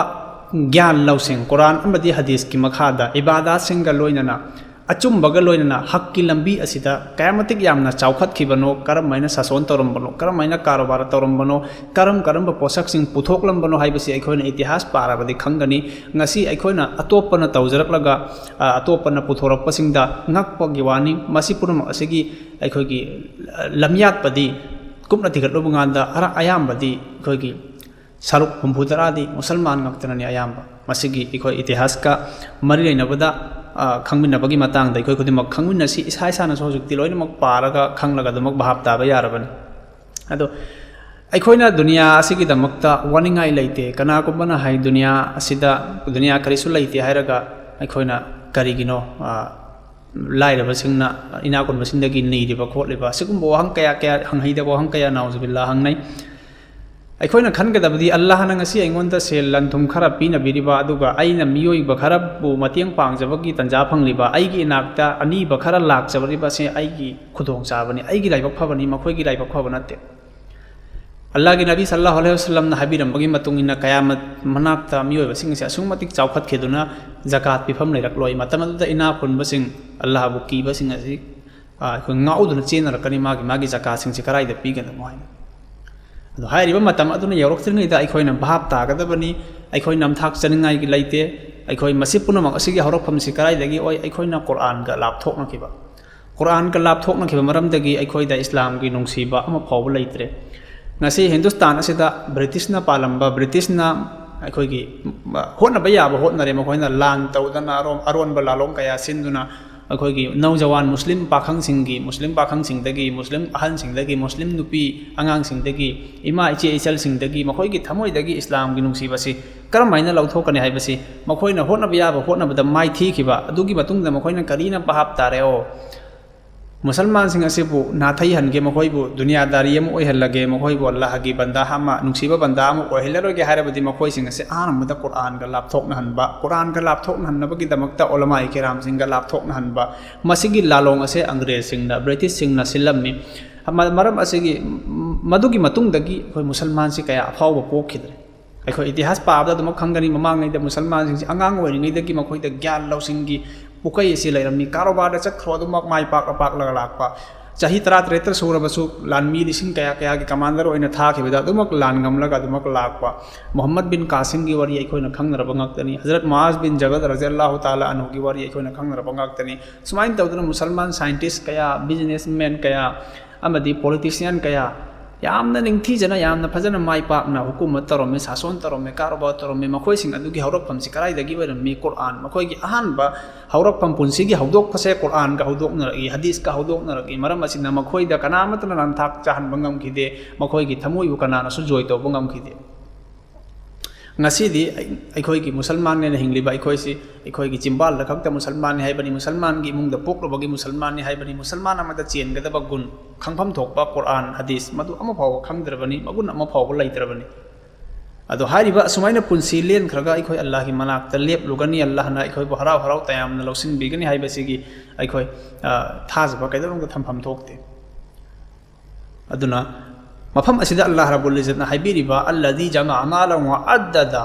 ꯒ꯭ꯌꯥꯟ ꯂꯧꯁꯤꯡ, ꯀꯨꯔꯥꯟ ꯑꯃꯗꯤ ꯍꯗꯤꯁꯀꯤ ꯃꯈꯥꯗ ꯏꯕꯥꯗꯥꯠꯁꯤꯡꯒ ꯂꯣꯏꯅꯅ, ꯑꯆꯨꯝꯕꯒ ꯂꯣꯏꯅꯅ ꯍꯛꯀꯤ ꯂꯝꯕꯤ ꯑꯁꯤꯗ ꯀꯌꯥꯃꯇꯤꯛ ꯌꯥꯝꯅ ꯆꯥꯎꯈꯠꯈꯤꯕꯅꯣ, ꯀꯔꯝ ꯍꯥꯏꯅ ꯁꯥꯁꯣꯟ ꯇꯧꯔꯝꯕꯅꯣ, ꯀꯔꯝ ꯍꯥꯏꯅ ꯀꯥꯔꯣꯕꯥꯔ ꯇꯧꯔꯝꯕꯅꯣ, ꯀꯔꯝ ꯀꯔꯝꯕ ꯄꯣꯠꯁꯛꯁꯤꯡ ꯄꯨꯊꯣꯛꯂꯝꯕꯅꯣ ꯍꯥꯏꯕꯁꯤ ꯑꯩꯈꯣꯏꯅ ꯏꯇꯤꯍꯥꯁ ꯄꯥꯔꯕꯗꯤ ꯈꯪꯒꯅꯤ꯫ ꯉꯁꯤ ꯑꯩꯈꯣꯏꯅ ꯑꯇꯣꯞꯄꯅ ꯇꯧꯖꯔꯛꯂꯒ, ꯑ, ꯑꯇꯣꯞꯄꯅ ꯄꯨꯊꯣꯔꯛꯄꯁꯤꯡꯗ ꯉꯛꯄꯒꯤ ꯋꯥꯅꯤ꯫ ꯃꯁꯤ ꯄꯨꯝꯅꯃꯛ ꯑꯁꯤꯒꯤ ꯑꯩꯈꯣꯏꯒꯤ, ꯑ, ꯂꯝꯌꯥꯠꯄꯗꯤ ꯀꯨꯞꯅ ꯊꯤꯒꯠꯂꯨꯕ ꯀꯥꯟꯗ ꯑꯔ-, ꯑꯌꯥꯝꯕꯗꯤ ꯑꯩꯈꯣꯏꯒꯤ ꯁꯔꯨꯛ ꯍꯨꯝꯐꯨ ꯇꯔꯥꯗꯤ ꯃꯨꯁꯜꯃꯥꯟ ꯉꯥꯛꯇꯅꯅꯤ ꯑꯌꯥꯝꯕ꯫ ꯃꯁꯤꯒꯤ ꯑꯩꯈꯣꯏ ꯏꯇꯤꯍꯥꯁꯀ ꯃꯔꯤ ꯂꯩꯅꯕꯗ, ꯑ, ꯈꯪꯃꯤꯟꯅꯕꯒꯤ ꯃꯇꯥꯡꯗ ꯑꯩꯈꯣꯏ ꯈꯨꯗꯤꯡꯃꯛ ꯈꯪꯃꯤꯟꯅꯁꯤ꯫ ꯏꯁꯥ ꯏꯁꯥꯅꯁꯨ ꯍꯧꯖꯤꯛꯇꯤ ꯂꯣꯏꯅꯃꯛ ꯄꯥꯔꯒ ꯈꯪꯂꯒ ꯑꯗꯨꯃꯛ ꯚꯥꯞ ꯇꯥꯕ ꯌꯥꯔꯕꯅꯤ꯫ ꯑꯗꯣ ꯑꯩꯈꯣꯏꯅ ꯗꯨꯅꯤꯌꯥ ꯑꯁꯤꯒꯤꯗꯃꯛꯇ ꯋꯥꯅꯤꯡꯉꯥꯏ ꯂꯩꯇꯦ꯫ ꯀꯅꯥꯒꯨꯝꯕꯅ ꯍꯥꯏ, "ꯗꯨꯅꯤꯌꯥ ꯑꯁꯤꯗ, ꯗꯨꯅꯤꯌꯥ ꯀꯔꯤꯁꯨ ꯂꯩꯇꯦ" ꯍꯥꯏꯔꯒ ꯑꯩꯈꯣꯏꯅ ꯀꯔꯤꯒꯤꯅꯣ, ꯑ, ꯂꯥꯏꯔꯕꯁꯤꯡꯅ ꯏꯅꯥꯛ ꯈꯨꯟꯕꯁꯤꯡꯗꯒꯤ ꯅꯤꯔꯤꯕ ꯈꯣꯠꯂꯤꯕ? ꯑꯁꯤꯒꯨꯝꯕ ꯋꯥꯍꯪ ꯀꯌꯥ, ꯀꯌꯥ, ꯍꯪꯍꯩꯗꯕ ꯋꯥꯍꯪ ꯀꯌꯥ, ꯅꯥꯎꯖꯨꯕꯤꯜꯂꯥ, ꯍꯪꯅꯩ꯫ ꯑꯩꯈꯣꯏꯅ ꯈꯟꯒꯗꯕꯗꯤ, ꯑꯜꯂꯥꯍꯅ ꯉꯁꯤ ꯑꯩꯉꯣꯟꯗ ꯁꯦꯜ ꯂꯟ ꯊꯨꯝ ꯈꯔ ꯄꯤꯅꯕꯤꯔꯤꯕ, ꯑꯗꯨꯒ ꯑꯩꯅ ꯃꯤꯑꯣꯏꯕ ꯈꯔꯕꯨ ꯃꯇꯦꯡ ꯄꯥꯡꯖꯕꯒꯤ ꯇꯟꯖꯥ ꯐꯪꯂꯤꯕ, ꯑꯩꯒꯤ ꯏꯅꯥꯛꯇ ꯑꯅꯤꯕ ꯈꯔ ꯂꯥꯛꯆꯕꯔꯤꯕꯁꯦ ꯑꯩꯒꯤ ꯈꯨꯗꯣꯡꯆꯥꯕꯅꯤ, ꯑꯩꯒꯤ ꯂꯥꯏꯕꯛ ꯐꯕꯅꯤ, ꯃꯈꯣꯏꯒꯤ ꯂꯥꯏꯕꯛ ꯐꯕ ꯅꯠꯇꯦ꯫ ꯑꯜꯂꯥꯍꯒꯤ ꯅꯕꯤ ꯁꯜꯂꯜꯂꯥꯍꯨ ꯑꯂꯩꯍꯤ ꯋꯥꯁꯜꯂꯝꯅ ꯍꯥꯏꯕꯤꯔꯝꯕꯒꯤ ꯃꯇꯨꯡ ꯏꯟꯅ, ꯀꯌꯥꯃꯠ ꯃꯅꯥꯛꯇ ꯃꯤꯑꯣꯏꯕꯁꯤꯡ ꯑꯁꯤ ꯑꯁꯨꯛꯀꯤ ꯃꯇꯤꯛ ꯆꯥꯎꯈꯠꯈꯤꯗꯨꯅ ꯖꯀꯥꯠ ꯄꯤꯐꯝ ꯂꯩꯔꯛꯂꯣꯏ꯫ ꯃꯇꯝ ꯑꯗꯨꯗ ꯏꯅꯥꯛ ꯈꯨꯟꯕꯁꯤꯡ, ꯑꯜꯂꯥꯍꯕꯨ ꯀꯤꯕꯁꯤꯡ ꯑꯁꯤ, ꯑ, ꯑꯩꯈꯣꯏ ꯉꯥꯎꯗꯨꯅ ꯆꯦꯟꯅꯔꯛꯀꯅꯤ, ꯃꯥꯒꯤ, ꯃꯥꯒꯤ ꯖꯀꯥꯠꯁꯤꯡꯁꯤ ꯀꯗꯥꯏꯗ ꯄꯤꯒꯗꯕꯅꯣ ꯍꯥꯏꯅ꯫ ꯑꯗꯣ ꯍꯥꯏꯔꯤꯕ ꯃꯇꯝ ꯑꯗꯨꯅ ꯌꯧꯔꯛꯇ꯭ꯔꯤꯉꯩꯗ ꯑꯩꯈꯣꯏꯅ ꯚꯥꯞ ꯇꯥꯒꯗꯕꯅꯤ꯫ ꯑꯩꯈꯣꯏ ꯅꯝꯊꯥꯛ ꯆꯅꯤꯡꯉꯥꯏꯒꯤ ꯂꯩꯇꯦ꯫ ꯑꯩꯈꯣꯏ ꯃꯁꯤ ꯄꯨꯝꯅꯃꯛ ꯑꯁꯤꯒꯤ ꯍꯧꯔꯛꯐꯝꯁꯤ ꯀꯗꯥꯏꯗꯒꯤ ꯑꯣꯏ? ꯑꯩꯈꯣꯏꯅ ꯀꯨꯔꯥꯟꯒ ꯂꯥꯞꯊꯣꯛꯅꯈꯤꯕ꯫ ꯀꯨꯔꯥꯟꯒ ꯂꯥꯞꯊꯣꯛꯅꯈꯤꯕ ꯃꯔꯝꯗꯒꯤ ꯑꯩꯈꯣꯏꯗ ꯏꯁꯂꯥꯝꯒꯤ ꯅꯨꯡꯁꯤꯕ ꯑꯃ ꯐꯥꯎꯕ ꯂꯩꯇ꯭ꯔꯦ꯫ ꯉꯁꯤ ꯍꯤꯟꯗꯨꯁꯇꯥꯟ ꯑꯁꯤꯗ ꯕ꯭ꯔꯤꯇꯤꯁꯅ ꯄꯥꯜꯂꯝꯕ, ꯕ꯭ꯔꯤꯇꯤꯁꯅ ꯑꯩꯈꯣꯏꯒꯤ, ꯍꯣꯠꯅꯕ ꯌꯥꯕ ꯍꯣꯠꯅꯔꯦ꯫ ꯃꯈꯣꯏꯅ ꯂꯥꯟ ꯇꯧꯗꯅ, ꯑꯔꯣꯝ-, ꯑꯔꯣꯟꯕ ꯂꯥꯂꯣꯡ ꯀꯌꯥ ꯁꯤꯟꯗꯨꯅ, ꯑꯩꯈꯣꯏꯒꯤ ꯅꯧꯖꯋꯥꯟ ꯃꯨꯁꯂꯤꯝ ꯄꯥꯈꯪꯁꯤꯡꯒꯤ, ꯃꯨꯁꯂꯤꯝ ꯄꯥꯈꯪꯁꯤꯡꯗꯒꯤ, ꯃꯨꯁꯂꯤꯝ ꯑꯍꯟꯁꯤꯡꯗꯒꯤ, ꯃꯨꯁꯂꯤꯝ ꯅꯨꯄꯤ ꯑꯉꯥꯡꯁꯤꯡꯗꯒꯤ, ꯏꯃꯥ ꯏꯆꯦ ꯏꯆꯜꯁꯤꯡꯗꯒꯤ ꯃꯈꯣꯏꯒꯤ ꯊꯃꯣꯏꯗꯒꯤ ꯏꯁꯂꯥꯝꯒꯤ ꯅꯨꯡꯁꯤꯕꯁꯤ ꯀꯔꯝ ꯍꯥꯏꯅ ꯂꯧꯊꯣꯛꯀꯅꯤ ꯍꯥꯏꯕꯁꯤ ꯃꯈꯣꯏꯅ ꯍꯣꯠꯅꯕ ꯌꯥꯕ ꯍꯣꯠꯅꯕꯗ ꯃꯥꯏꯊꯤꯈꯤꯕ꯫ ꯑꯗꯨꯒꯤ ꯃꯇꯨꯡꯗ ꯃꯈꯣꯏꯅ ꯀꯔꯤꯅ ꯚꯥꯞ ꯇꯥꯔꯦ? ꯑꯣ, ꯃꯨꯁꯜꯃꯥꯟꯁꯤꯡ ꯑꯁꯤꯕꯨ ꯅꯥꯊꯩꯍꯟꯒꯦ, ꯃꯈꯣꯏꯕꯨ ꯗꯨꯅꯤꯌꯥꯗꯥꯔꯤ ꯑꯃ ꯑꯣꯏꯍꯜꯂꯒꯦ, ꯃꯈꯣꯏꯕꯨ ꯑꯜꯂꯥꯍꯒꯤ ꯕꯟꯗꯥ ꯑꯃ, ꯅꯨꯡꯁꯤꯕ ꯕꯟꯗꯥ ꯑꯃ ꯑꯣꯏꯍꯜꯂꯔꯣꯏꯒꯦ ꯍꯥꯏꯔꯕꯗꯤ, ꯃꯈꯣꯏꯁꯤꯡ ꯑꯁꯤ ꯑꯍꯥꯟꯕꯗ ꯀꯨꯔꯥꯟꯒ ꯂꯥꯞꯊꯣꯛꯅꯍꯟꯕ, ꯀꯨꯔꯥꯟꯒ ꯂꯥꯞꯊꯣꯛꯅꯍꯟꯅꯕꯒꯤꯗꯃꯛꯇ ꯎꯂꯃꯥꯏ ꯀꯤꯔꯥꯝꯁꯤꯡꯒ ꯂꯥꯞꯊꯣꯛꯅꯍꯟꯕ, ꯃꯁꯤꯒꯤ ꯂꯥꯂꯣꯡ ꯑꯁꯦ ꯑꯪꯒ꯭ꯔꯦꯖꯁꯤꯡꯅ, ꯕ꯭ꯔꯤꯇꯤꯁꯁꯤꯡꯅ ꯁꯤꯜꯂꯝꯃꯤ꯫ ꯃ-, ꯃꯔꯝ ꯑꯁꯤꯒꯤ, ꯃꯗꯨꯒꯤ ꯃꯇꯨꯡꯗꯒꯤ ꯑꯩꯈꯣꯏ ꯃꯨꯁꯜꯃꯥꯟꯁꯤ ꯀꯌꯥ ꯑꯐꯥꯎꯕ ꯄꯣꯛꯈꯤꯗ꯭ꯔꯦ꯫ ꯑꯩꯈꯣꯏ ꯏꯇꯤꯍꯥꯁ ꯄꯥꯕꯗ ꯑꯗꯨꯃꯛ ꯈꯪꯒꯅꯤ, ꯃꯃꯥꯡꯉꯩꯗ ꯃꯨꯁꯜꯃꯥꯟꯁꯤꯡꯁꯤ ꯑꯉꯥꯡ ꯑꯣꯏꯔꯤꯉꯩꯗꯒꯤ ꯃꯈꯣꯏꯗ ꯒ꯭ꯌꯥꯟ ꯂꯧꯁꯤꯡꯒꯤ ꯄꯨꯀꯩ ꯑꯁꯤ ꯂꯩꯔꯝꯃꯤ꯫ ꯀꯥꯔꯣꯕꯥꯔꯗ ꯆꯠꯈ꯭ꯔꯣ, ꯑꯗꯨꯃꯛ ꯃꯥꯏ ꯄꯥꯛꯂ ꯄꯥꯛꯂꯒ ꯂꯥꯛꯄ꯫ ꯆꯍꯤ ꯇꯔꯥꯇꯔꯦꯠꯇ ꯁꯨꯔꯕꯁꯨ ꯂꯥꯟꯃꯤ ꯂꯤꯁꯤꯡ ꯀꯌꯥ ꯀꯌꯥꯒꯤ ꯀꯃꯥꯟꯗꯔ ꯑꯣꯏꯅ ꯊꯥꯈꯤꯕꯗ ꯑꯗꯨꯃꯛ ꯂꯥꯟ ꯉꯝꯂꯒ ꯑꯗꯨꯃꯛ ꯂꯥꯛꯄ꯫ ꯃꯨꯍꯝꯃꯗ ꯕꯤꯟ ꯀꯥꯁꯤꯝꯒꯤ ꯋꯥꯔꯤ ꯑꯩꯈꯣꯏꯅ ꯈꯪꯅꯔꯕ ꯉꯥꯛꯇꯅꯤ꯫ ꯍꯖꯔꯠ ꯃꯨꯑꯥꯖ ꯕꯤꯟ ꯖꯕꯜ ꯔꯖꯤꯌꯜꯂꯥꯍꯨ ꯇꯥꯂꯥ ꯑꯟꯍꯨꯒꯤ ꯋꯥꯔꯤ ꯑꯩꯈꯣꯏꯅ ꯈꯪꯅꯔꯕ ꯉꯥꯛꯇꯅꯤ꯫ ꯁꯨꯃꯥꯏꯅ ꯇꯧꯗꯅ ꯃꯨꯁꯜꯃꯥꯟ ꯁꯥꯏꯟꯇꯤꯁ ꯀꯌꯥ, ꯕꯤꯖꯤꯅꯦꯁꯃꯦꯟ ꯀꯌꯥ, ꯑꯃꯗꯤ ꯄꯣꯂꯤꯇꯤꯁꯤꯌꯥꯟ ꯀꯌꯥ, ꯌꯥꯝꯅ ꯅꯤꯡꯊꯤꯖꯅ, ꯌꯥꯝꯅ ꯐꯖꯅ ꯃꯥꯏ ꯄꯥꯛꯅ ꯍꯨꯀꯨꯃꯠ ꯇꯧꯔꯝꯃꯤ, ꯁꯥꯁꯣꯟ ꯇꯧꯔꯝꯃꯤ, ꯀꯥꯔꯣꯕꯥꯔ ꯇꯧꯔꯝꯃꯤ꯫ ꯃꯈꯣꯏꯁꯤꯡ ꯑꯗꯨꯒꯤ ꯍꯧꯔꯛꯐꯝꯁꯤ ꯀꯗꯥꯏꯗꯒꯤ ꯑꯣꯏꯔꯝꯃꯤ? ꯀꯨꯔꯥꯟ꯫ ꯃꯈꯣꯏꯒꯤ ꯑꯍꯥꯟꯕ ꯍꯧꯔꯛꯐꯝ, ꯄꯨꯟꯁꯤꯒꯤ ꯍꯧꯗꯣꯛꯄꯁꯦ ꯀꯨꯔꯥꯟꯒ ꯍꯧꯗꯣꯛꯅꯔꯛꯏ, ꯍꯗꯤꯁꯀ ꯍꯧꯗꯣꯛꯅꯔꯛꯏ꯫ ꯃꯔꯝ ꯑꯁꯤꯅ ꯃꯈꯣꯏꯗ ꯀꯅꯥꯃꯠꯇꯅ ꯅꯝꯊꯥꯛ ꯆꯥꯍꯟꯕ ꯉꯝꯈꯤꯗꯦ, ꯃꯈꯣꯏꯒꯤ ꯊꯃꯣꯏꯕꯨ ꯀꯅꯥꯅꯁꯨ ꯖꯣꯏ ꯇꯧꯕ ꯉꯝꯈꯤꯗꯦ꯫ ꯉꯁꯤꯗꯤ ꯑꯩ-, ꯑꯩꯈꯣꯏꯒꯤ ꯃꯨꯁꯜꯃꯥꯟꯅꯦꯅ ꯍꯤꯡꯂꯤꯕ ꯑꯩꯈꯣꯏꯁꯤ, ꯑꯩꯈꯣꯏꯒꯤ ꯆꯤꯝꯕꯥꯜꯗ ꯈꯛꯇ ꯃꯨꯁꯜꯃꯥꯟꯅꯤ ꯍꯥꯏꯕꯅꯤ, ꯃꯨꯁꯜꯃꯥꯟꯒꯤ ꯏꯃꯨꯡꯗ ꯄꯣꯛꯂꯨꯕꯒꯤ ꯃꯨꯁꯜꯃꯥꯟꯅꯤ ꯍꯥꯏꯕꯅꯤ, ꯃꯨꯁꯜꯃꯥꯟ ꯑꯃꯗ ꯆꯦꯟꯒꯗꯕ ꯒꯨꯟ, ꯈꯪꯐꯝ ꯊꯣꯛꯄ ꯀꯨꯔꯥꯟ, ꯍꯗꯤꯁ, ꯃꯗꯨ ꯑꯃ ꯐꯥꯎꯕ ꯈꯪꯗ꯭ꯔꯕꯅꯤ, ꯃꯒꯨꯟ ꯑꯃ ꯐꯥꯎꯕ ꯂꯩꯇ꯭ꯔꯕꯅꯤ꯫ ꯑꯗꯣ ꯍꯥꯏꯔꯤꯕ ꯑꯁꯨꯃꯥꯏꯅ ꯄꯨꯟꯁꯤ ꯂꯦꯟꯈ꯭ꯔꯒ ꯑꯩꯈꯣꯏ ꯑꯜꯂꯥꯍꯒꯤ ꯃꯅꯥꯛꯇ ꯂꯦꯞꯂꯨꯒꯅꯤ, ꯑꯜꯂꯥꯍꯅ ꯑꯩꯈꯣꯏꯕꯨ ꯍꯔꯥꯎ ꯍꯔꯥꯎ ꯇꯌꯥꯝꯅ ꯂꯧꯁꯤꯟꯕꯤꯒꯅꯤ ꯍꯥꯏꯕꯁꯤꯒꯤ ꯑꯩꯈꯣꯏ, ꯑ, ꯊꯥꯖꯕ ꯀꯩꯗꯧꯅꯨꯡꯗ ꯊꯝꯐꯝ ꯊꯣꯛꯇꯦ꯫ ꯑꯗꯨꯅ ꯃꯐꯝ ꯑꯁꯤꯗ ꯑꯜꯂꯥꯍ ꯔꯕꯨꯜ ꯏꯖꯠꯅ ꯍꯥꯏꯕꯤꯔꯤꯕ, "ꯑꯜꯂꯗꯤ ꯖꯃꯥ ꯃꯥꯂꯥ ꯋ ꯑꯗꯗꯥ",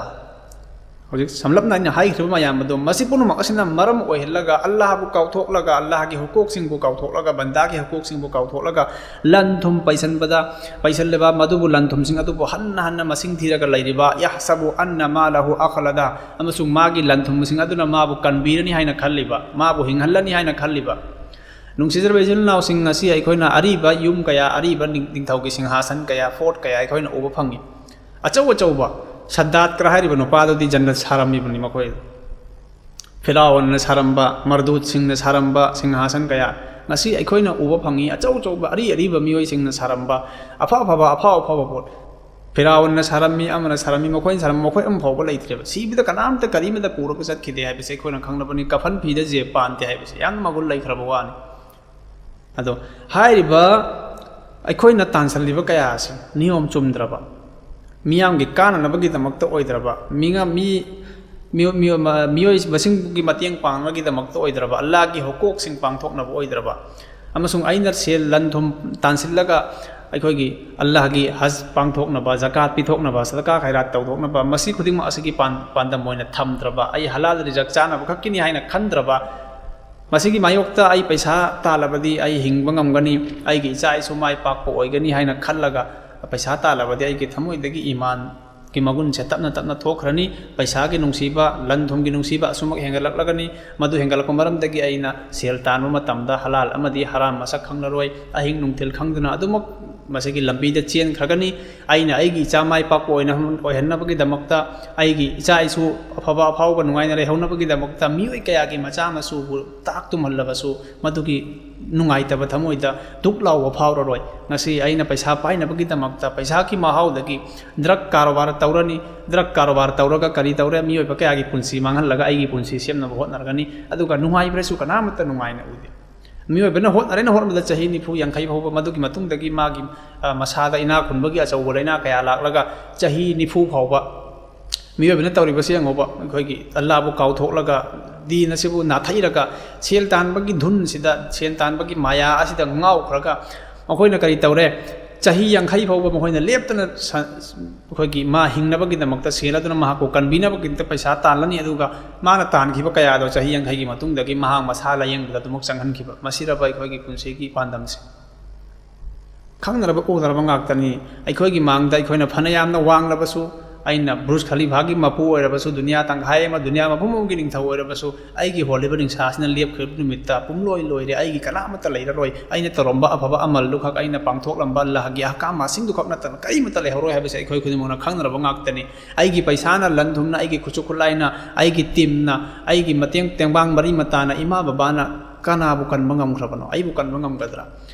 ꯍꯧꯖꯤꯛ ꯁꯝꯂꯞꯅ ꯑꯩꯅ ꯍꯥꯏꯈ꯭ꯔꯤꯕ ꯃꯌꯥꯝ ꯑꯗꯣ, ꯃꯁꯤ ꯄꯨꯝꯅꯃꯛ ꯑꯁꯤꯅ ꯃꯔꯝ ꯑꯣꯏꯍꯜꯂꯒ, ꯑꯜꯂꯥꯍꯕꯨ ꯀꯥꯎꯊꯣꯛꯂꯒ, ꯑꯜꯂꯥꯍꯒꯤ ꯍꯨꯀꯣꯛꯁꯤꯡꯕꯨ ꯀꯥꯎꯊꯣꯛꯂꯒ, ꯕꯟꯗꯥꯒꯤ ꯍꯨꯀꯣꯛꯁꯤꯡꯕꯨ ꯀꯥꯎꯊꯣꯛꯂꯒ, ꯂꯟ ꯊꯨꯝ ꯄꯩꯁꯟꯕꯗ, ꯄꯩꯁꯜꯂꯤꯕ, ꯃꯗꯨꯕꯨ, ꯂꯟ ꯊꯨꯝꯁꯤꯡ ꯑꯗꯨꯕꯨ ꯍꯟꯅ ꯍꯟꯅ ꯃꯁꯤꯡ ꯊꯤꯔꯒ ꯂꯩꯔꯤꯕ, "ꯌꯍꯁꯕꯨ ꯑꯟꯅ ꯃꯥꯂꯥꯍꯨ ꯑꯈꯂꯗꯥ", ꯑꯃꯁꯨꯡ ꯃꯥꯒꯤ ꯂꯟ ꯊꯨꯝꯁꯤꯡ ꯑꯗꯨꯅ ꯃꯥꯕꯨ ꯀꯟꯕꯤꯔꯅꯤ ꯍꯥꯏꯅ ꯈꯜꯂꯤꯕ, ꯃꯥꯕꯨ ꯍꯤꯡꯍꯜꯂꯅꯤ ꯍꯥꯏꯅ ꯈꯜꯂꯤꯕ꯫ ꯅꯨꯡꯁꯤꯖꯔꯕ ꯏꯆꯤꯜ ꯏꯅꯥꯎꯁꯤꯡ, ꯉꯁꯤ ꯑꯩꯈꯣꯏꯅ ꯑꯔꯤꯕ ꯌꯨꯝ ꯀꯌꯥ, ꯑꯔꯤꯕ ꯅꯤꯡ-, ꯅꯤꯡꯊꯧꯒꯤ ꯁꯤꯡꯍꯥꯁꯟ ꯀꯌꯥ, ꯐꯣꯔꯠ ꯀꯌꯥ ꯑꯩꯈꯣꯏꯅ ꯎꯕ ꯐꯪꯉꯤ꯫ ꯑꯆꯧ ꯑꯆꯧꯕ ꯁꯗꯥꯠꯀꯔ ꯍꯥꯏꯔꯤꯕ ꯅꯨꯄꯥꯗꯨꯗꯤ ꯖꯟꯅꯠ ꯁꯥꯔꯝꯃꯤꯕꯅꯤ ꯃꯈꯣꯏ꯫ ꯐꯤꯔꯥꯎꯟꯅ ꯁꯥꯔꯝꯕ, ꯃꯔꯗꯨꯠꯁꯤꯡꯅ ꯁꯥꯔꯝꯕ ꯁꯤꯡꯍꯥꯁꯟ ꯀꯌꯥ ꯉꯁꯤ ꯑꯩꯈꯣꯏꯅ ꯎꯕ ꯐꯪꯉꯤ꯫ ꯑꯆꯧ ꯑꯆꯧꯕ ꯑꯔꯤ ꯑꯔꯤꯕ ꯃꯤꯑꯣꯏꯁꯤꯡꯅ ꯁꯥꯔꯝꯕ, ꯑꯐ ꯑꯐꯕ, ꯑꯐꯥꯎ ꯑꯐꯥꯎꯕ ꯄꯣꯠ꯫ ꯐꯤꯔꯥꯎꯟꯅ ꯁꯥꯔꯝꯃꯤ, ꯑꯃꯅ ꯁꯥꯔꯝꯃꯤ, ꯃꯈꯣꯏꯅ ꯁꯥꯔꯝꯃꯤ, ꯃꯈꯣꯏ ꯑꯃ ꯐꯥꯎꯕ ꯂꯩꯇ꯭ꯔꯦꯕ꯫ ꯁꯤꯕꯗ ꯀꯅꯥꯝꯇ ꯀꯔꯤꯃꯗ ꯄꯨꯔꯒ ꯆꯠꯈꯤꯗꯦ ꯍꯥꯏꯕꯁꯦ ꯑꯩꯈꯣꯏꯅ ꯈꯪꯂꯕꯅꯤ꯫ ꯀꯐꯟ ꯐꯤꯗ ꯖꯦꯕ ꯄꯥꯟꯗꯦ ꯍꯥꯏꯕꯁꯦ ꯌꯥꯝꯅ ꯃꯒꯨꯟ ꯂꯩꯈ꯭ꯔꯕ ꯋꯥꯅꯤ꯫ ꯑꯗꯣ ꯍꯥꯏꯔꯤꯕ ꯑꯩꯈꯣꯏꯅ ꯇꯥꯟꯁꯤꯜꯂꯤꯕ ꯀꯌꯥ ꯑꯁꯤ ꯅꯤꯌꯣꯝ ꯆꯨꯝꯗ꯭ꯔꯕ, ꯃꯤꯌꯥꯝꯒꯤ ꯀꯥꯟꯅꯅꯕꯒꯤꯗꯃꯛꯇ ꯑꯣꯏꯗ꯭ꯔꯕ, ꯃꯤꯉ-, ꯃꯤ, ꯃꯤꯑꯣ-, ꯃꯤꯑꯣ-, ꯃ-, ꯃꯤꯑꯣꯏꯕꯁꯤꯡꯒꯤ ꯃꯇꯦꯡ ꯄꯥꯡꯅꯕꯒꯤꯗꯃꯛꯇ ꯑꯣꯏꯗ꯭ꯔꯕ, ꯑꯜꯂꯥꯍꯒꯤ ꯍꯨꯀꯣꯛꯁꯤꯡ ꯄꯥꯡꯊꯣꯛꯅꯕ ꯑꯣꯏꯗ꯭ꯔꯕ, ꯑꯃꯁꯨꯡ ꯑꯩꯅ ꯁꯦꯜ ꯂꯟ ꯊꯨꯝ ꯇꯥꯟꯁꯤꯜꯂꯒ ꯑꯩꯈꯣꯏꯒꯤ ꯑꯜꯂꯥꯍꯒꯤ ꯍꯖ ꯄꯥꯡꯊꯣꯛꯅꯕ, ꯖꯀꯥꯠ ꯄꯤꯊꯣꯛꯅꯕ, ꯁꯗꯀꯥ ꯈꯩꯔꯥꯠ ꯇꯧꯊꯣꯛꯅꯕ, ꯃꯁꯤ ꯈꯨꯗꯤꯡꯃꯛ ꯑꯁꯤꯒꯤ ꯄꯥꯟ-, ꯄꯥꯟꯗꯝ ꯑꯣꯏꯅ ꯊꯝꯗ꯭ꯔꯕ, ꯑꯩ ꯍꯂꯥꯜ ꯔꯤꯖꯛ ꯆꯥꯅꯕ ꯈꯛꯀꯤꯅꯤ ꯍꯥꯏꯅ ꯈꯟꯗ꯭ꯔꯕ, ꯃꯁꯤꯒꯤ ꯃꯥꯌꯣꯛꯇ ꯑꯩ ꯄꯩꯁꯥ ꯇꯥꯜꯂꯕꯗꯤ ꯑꯩ ꯍꯤꯡꯕ ꯉꯝꯒꯅꯤ, ꯑꯩꯒꯤ ꯏꯆꯥ ꯏꯁꯨ ꯃꯥꯏ ꯄꯥꯛꯄ ꯑꯣꯏꯒꯅꯤ ꯍꯥꯏꯅ ꯈꯜꯂꯒ ꯄꯩꯁꯥ ꯇꯥꯜꯂꯕꯗꯤ ꯑꯩꯒꯤ ꯊꯃꯣꯏꯗꯒꯤ ꯏꯃꯥꯟꯒꯤ ꯃꯒꯨꯟꯁꯦ ꯇꯞꯅ ꯇꯞꯅ ꯊꯣꯛꯈ꯭ꯔꯅꯤ꯫ ꯄꯩꯁꯥꯒꯤ ꯅꯨꯡꯁꯤꯕ, ꯂꯟ ꯊꯨꯝꯒꯤ ꯅꯨꯡꯁꯤꯕ ꯑꯁꯨꯃꯛ ꯍꯦꯟꯒꯠꯂꯛꯂꯒꯅꯤ꯫ ꯃꯗꯨ ꯍꯦꯟꯒꯠꯂꯛꯄ ꯃꯔꯝꯗꯒꯤ ꯑꯩꯅ ꯁꯦꯜ ꯇꯥꯟꯕ ꯃꯇꯝꯗ ꯍꯂꯥꯜ ꯑꯃꯗꯤ ꯍꯔꯥꯝ ꯃꯁꯛ ꯈꯪꯂꯔꯣꯏ꯫ ꯑꯍꯤꯡ ꯅꯨꯡꯊꯤꯜ ꯈꯪꯗꯅ ꯑꯗꯨꯃꯛ ꯃꯁꯤꯒꯤ ꯂꯝꯕꯤꯗ ꯆꯦꯟꯈ꯭ꯔꯒꯅꯤ꯫ ꯑꯩꯅ ꯑꯩꯒꯤ ꯏꯆꯥ ꯃꯥꯏ ꯄꯥꯛꯄ ꯑꯣꯏꯅ, ꯑꯣꯏꯍꯟꯅꯕꯒꯤꯗꯃꯛꯇ, ꯑꯩꯒꯤ ꯏꯆꯥ ꯏꯁꯨ ꯑꯐꯕ ꯑꯐꯥꯎꯕ ꯅꯨꯡꯉꯥꯏꯅ ꯂꯩꯍꯧꯅꯕꯒꯤꯗꯃꯛꯇ, ꯃꯤꯑꯣꯏ ꯀꯌꯥꯒꯤ ꯃꯆꯥ ꯃꯁꯨꯕꯨ ꯇꯥꯛ ꯇꯨꯝꯍꯜꯂꯕꯁꯨ, ꯃꯗꯨꯒꯤ ꯅꯨꯡꯉꯥꯏꯇꯕ ꯊꯃꯣꯏꯗ ꯗꯨꯛ ꯂꯥꯎꯕ ꯐꯥꯎꯔꯔꯣꯏ꯫ ꯉꯁꯤ ꯑꯩꯅ ꯄꯩꯁꯥ ꯄꯥꯏꯅꯕꯒꯤꯗꯃꯛꯇ, ꯄꯩꯁꯥꯒꯤ ꯃꯍꯥꯎꯗꯒꯤ ꯗ꯭ꯔꯒ ꯀꯔꯕꯥꯔ ꯇꯧꯔꯅꯤ, ꯗ꯭ꯔꯒ ꯀꯔꯕꯥꯔ ꯇꯧꯔꯒ ꯀꯔꯤ ꯇꯧꯔꯦ? ꯃꯤꯑꯣꯏꯕ ꯀꯌꯥꯒꯤ ꯄꯨꯟꯁꯤ ꯃꯥꯡꯍꯜꯂꯒ ꯑꯩꯒꯤ ꯄꯨꯟꯁꯤ ꯁꯦꯝꯅꯕ ꯍꯣꯠꯅꯔꯒꯅꯤ꯫ ꯑꯗꯨꯒ ꯅꯨꯡꯉꯥꯏꯕ꯭ꯔꯁꯨ ꯀꯅꯥꯃꯠꯇ ꯅꯨꯡꯉꯥꯏꯅ ꯎꯗꯦ꯫ ꯃꯤꯑꯣꯏꯕꯅ ꯍꯣꯠꯅꯔꯦꯅ ꯍꯣꯠꯅꯕꯗ ꯆꯍꯤ ꯅꯤꯐꯨ, ꯌꯥꯡꯈꯩ ꯐꯥꯎꯕ, ꯃꯗꯨꯒꯤ ꯃꯇꯨꯡꯗꯒꯤ ꯃꯥꯒꯤ, ꯑ, ꯃꯁꯥꯗ ꯏꯅꯥꯛ ꯈꯨꯟꯕꯒꯤ ꯑꯆꯧꯕ ꯂꯥꯏꯅꯥ ꯀꯌꯥ ꯂꯥꯛꯂꯒ, ꯆꯍꯤ ꯅꯤꯐꯨ ꯐꯥꯎꯕ ꯃꯤꯑꯣꯏꯕꯅ ꯇꯧꯔꯤꯕꯁꯤ ꯌꯦꯡꯉꯣꯕ, ꯑꯩꯈꯣꯏꯒꯤ ꯑꯜꯂꯥꯕꯨ ꯀꯥꯎꯊꯣꯛꯂꯒ, ꯗꯤꯟ ꯑꯁꯤꯕꯨ ꯅꯥꯊꯩꯔꯒ, ꯁꯦꯜ ꯇꯥꯟꯕꯒꯤ ꯙꯨꯟꯁꯤꯗ, ꯁꯦꯜ ꯇꯥꯟꯕꯒꯤ ꯃꯥꯌꯥ ꯑꯁꯤꯗ ꯉꯥꯎꯈ꯭ꯔꯒ, ꯃꯈꯣꯏꯅ ꯀꯔꯤ ꯇꯧꯔꯦ? ꯆꯍꯤ ꯌꯥꯡꯈꯩ ꯐꯥꯎꯕ ꯃꯈꯣꯏꯅ ꯂꯦꯞꯇꯅ ꯁ-, ꯑꯩꯈꯣꯏꯒꯤ ꯃꯥ ꯍꯤꯡꯅꯕꯒꯤꯗꯃꯛꯇ ꯁꯦꯜ ꯑꯗꯨꯅ ꯃꯍꯥꯛꯄꯨ ꯀꯟꯕꯤꯅꯕꯒꯤꯗꯃꯛꯇ ꯄꯩꯁꯥ ꯇꯥꯜꯂꯅꯤ, ꯑꯗꯨꯒ ꯃꯥꯅ ꯇꯥꯟꯈꯤꯕ ꯀꯌꯥꯗꯣ ꯆꯍꯤ ꯌꯥꯡꯈꯩꯒꯤ ꯃꯇꯨꯡꯗꯒꯤ ꯃꯍꯥꯛ ꯃꯁꯥ ꯂꯥꯌꯦꯡꯕꯗ ꯑꯗꯨꯃꯛ ꯆꯪꯍꯟꯈꯤꯕ꯫ ꯃꯁꯤꯔꯕ ꯑꯩꯈꯣꯏꯒꯤ ꯄꯨꯟꯁꯤꯒꯤ ꯄꯥꯟꯗꯝꯁꯦ? ꯈꯪꯅꯔꯕ ꯎꯅꯔꯕ ꯉꯥꯛꯇꯅꯤ꯫ ꯑꯩꯈꯣꯏꯒꯤ ꯃꯥꯡꯗ ꯑꯩꯈꯣꯏꯅ ꯐꯅ ꯌꯥꯝꯅ ꯋꯥꯡꯂꯕꯁꯨ, ꯑꯩꯅ ꯕꯨꯔꯖ ꯈꯂꯤꯐꯥꯒꯤ ꯃꯄꯨ ꯑꯣꯏꯔꯕꯁꯨ, ꯗꯨꯅꯤꯌꯥ ꯇꯪꯈꯥꯏ ꯑꯃ, ꯗꯨꯅꯤꯌꯥ ꯃꯐꯝ ꯑꯃꯒꯤ ꯅꯤꯡꯊꯧ ꯑꯣꯏꯔꯕꯁꯨ, ꯑꯩꯒꯤ ꯍꯣꯜꯂꯤꯕ ꯅꯤꯡꯁꯥꯁꯤꯅ ꯂꯦꯞꯈ꯭ꯔꯤꯕ ꯅꯨꯃꯤꯠꯇ ꯄꯨꯝꯂꯣꯏ ꯂꯣꯏꯔꯦ, ꯑꯩꯒꯤ ꯀꯅꯥꯃꯠꯇ ꯂꯩꯔꯔꯣꯏ꯫ ꯑꯩꯅ ꯇꯧꯔꯝꯕ ꯑꯐꯕ ꯑꯃꯜꯗꯨꯈꯛ, ꯑꯩꯅ ꯄꯥꯡꯊꯣꯛꯂꯝꯕ ꯑꯜꯂꯥꯍꯒꯤ ꯑꯍꯀꯥꯝꯁꯤꯡꯗꯨꯈꯛ ꯅꯠꯇꯅ ꯀꯔꯤꯃꯠꯇ ꯂꯩꯍꯧꯔꯣꯏ ꯍꯥꯏꯕꯁꯦ ꯑꯩꯈꯣꯏ ꯈꯨꯗꯤꯡꯃꯛꯅ ꯈꯪꯅꯔꯕ ꯉꯥꯛꯇꯅꯤ꯫ ꯑꯩꯒꯤ ꯄꯩꯁꯥꯅ, ꯂꯟ ꯊꯨꯝꯅ, ꯑꯩꯒꯤ ꯈꯨꯠꯁꯨ ꯈꯨꯠꯂꯥꯏꯅ, ꯑꯩꯒꯤ ꯇꯤꯝꯅ, ꯑꯩꯒꯤ ꯃꯇꯦꯡ ꯇꯦꯡꯕꯥꯡ ꯃꯔꯤ ꯃꯇꯥꯅ, ꯏꯃꯥ ꯕꯕꯥꯅ ꯀꯅꯥꯕꯨ ꯀꯟꯕ ꯉꯝꯈ꯭ꯔꯕꯅꯣ? ꯑꯩꯕꯨ ꯀꯟꯕ ꯉꯝꯒꯗ꯭ꯔꯥ?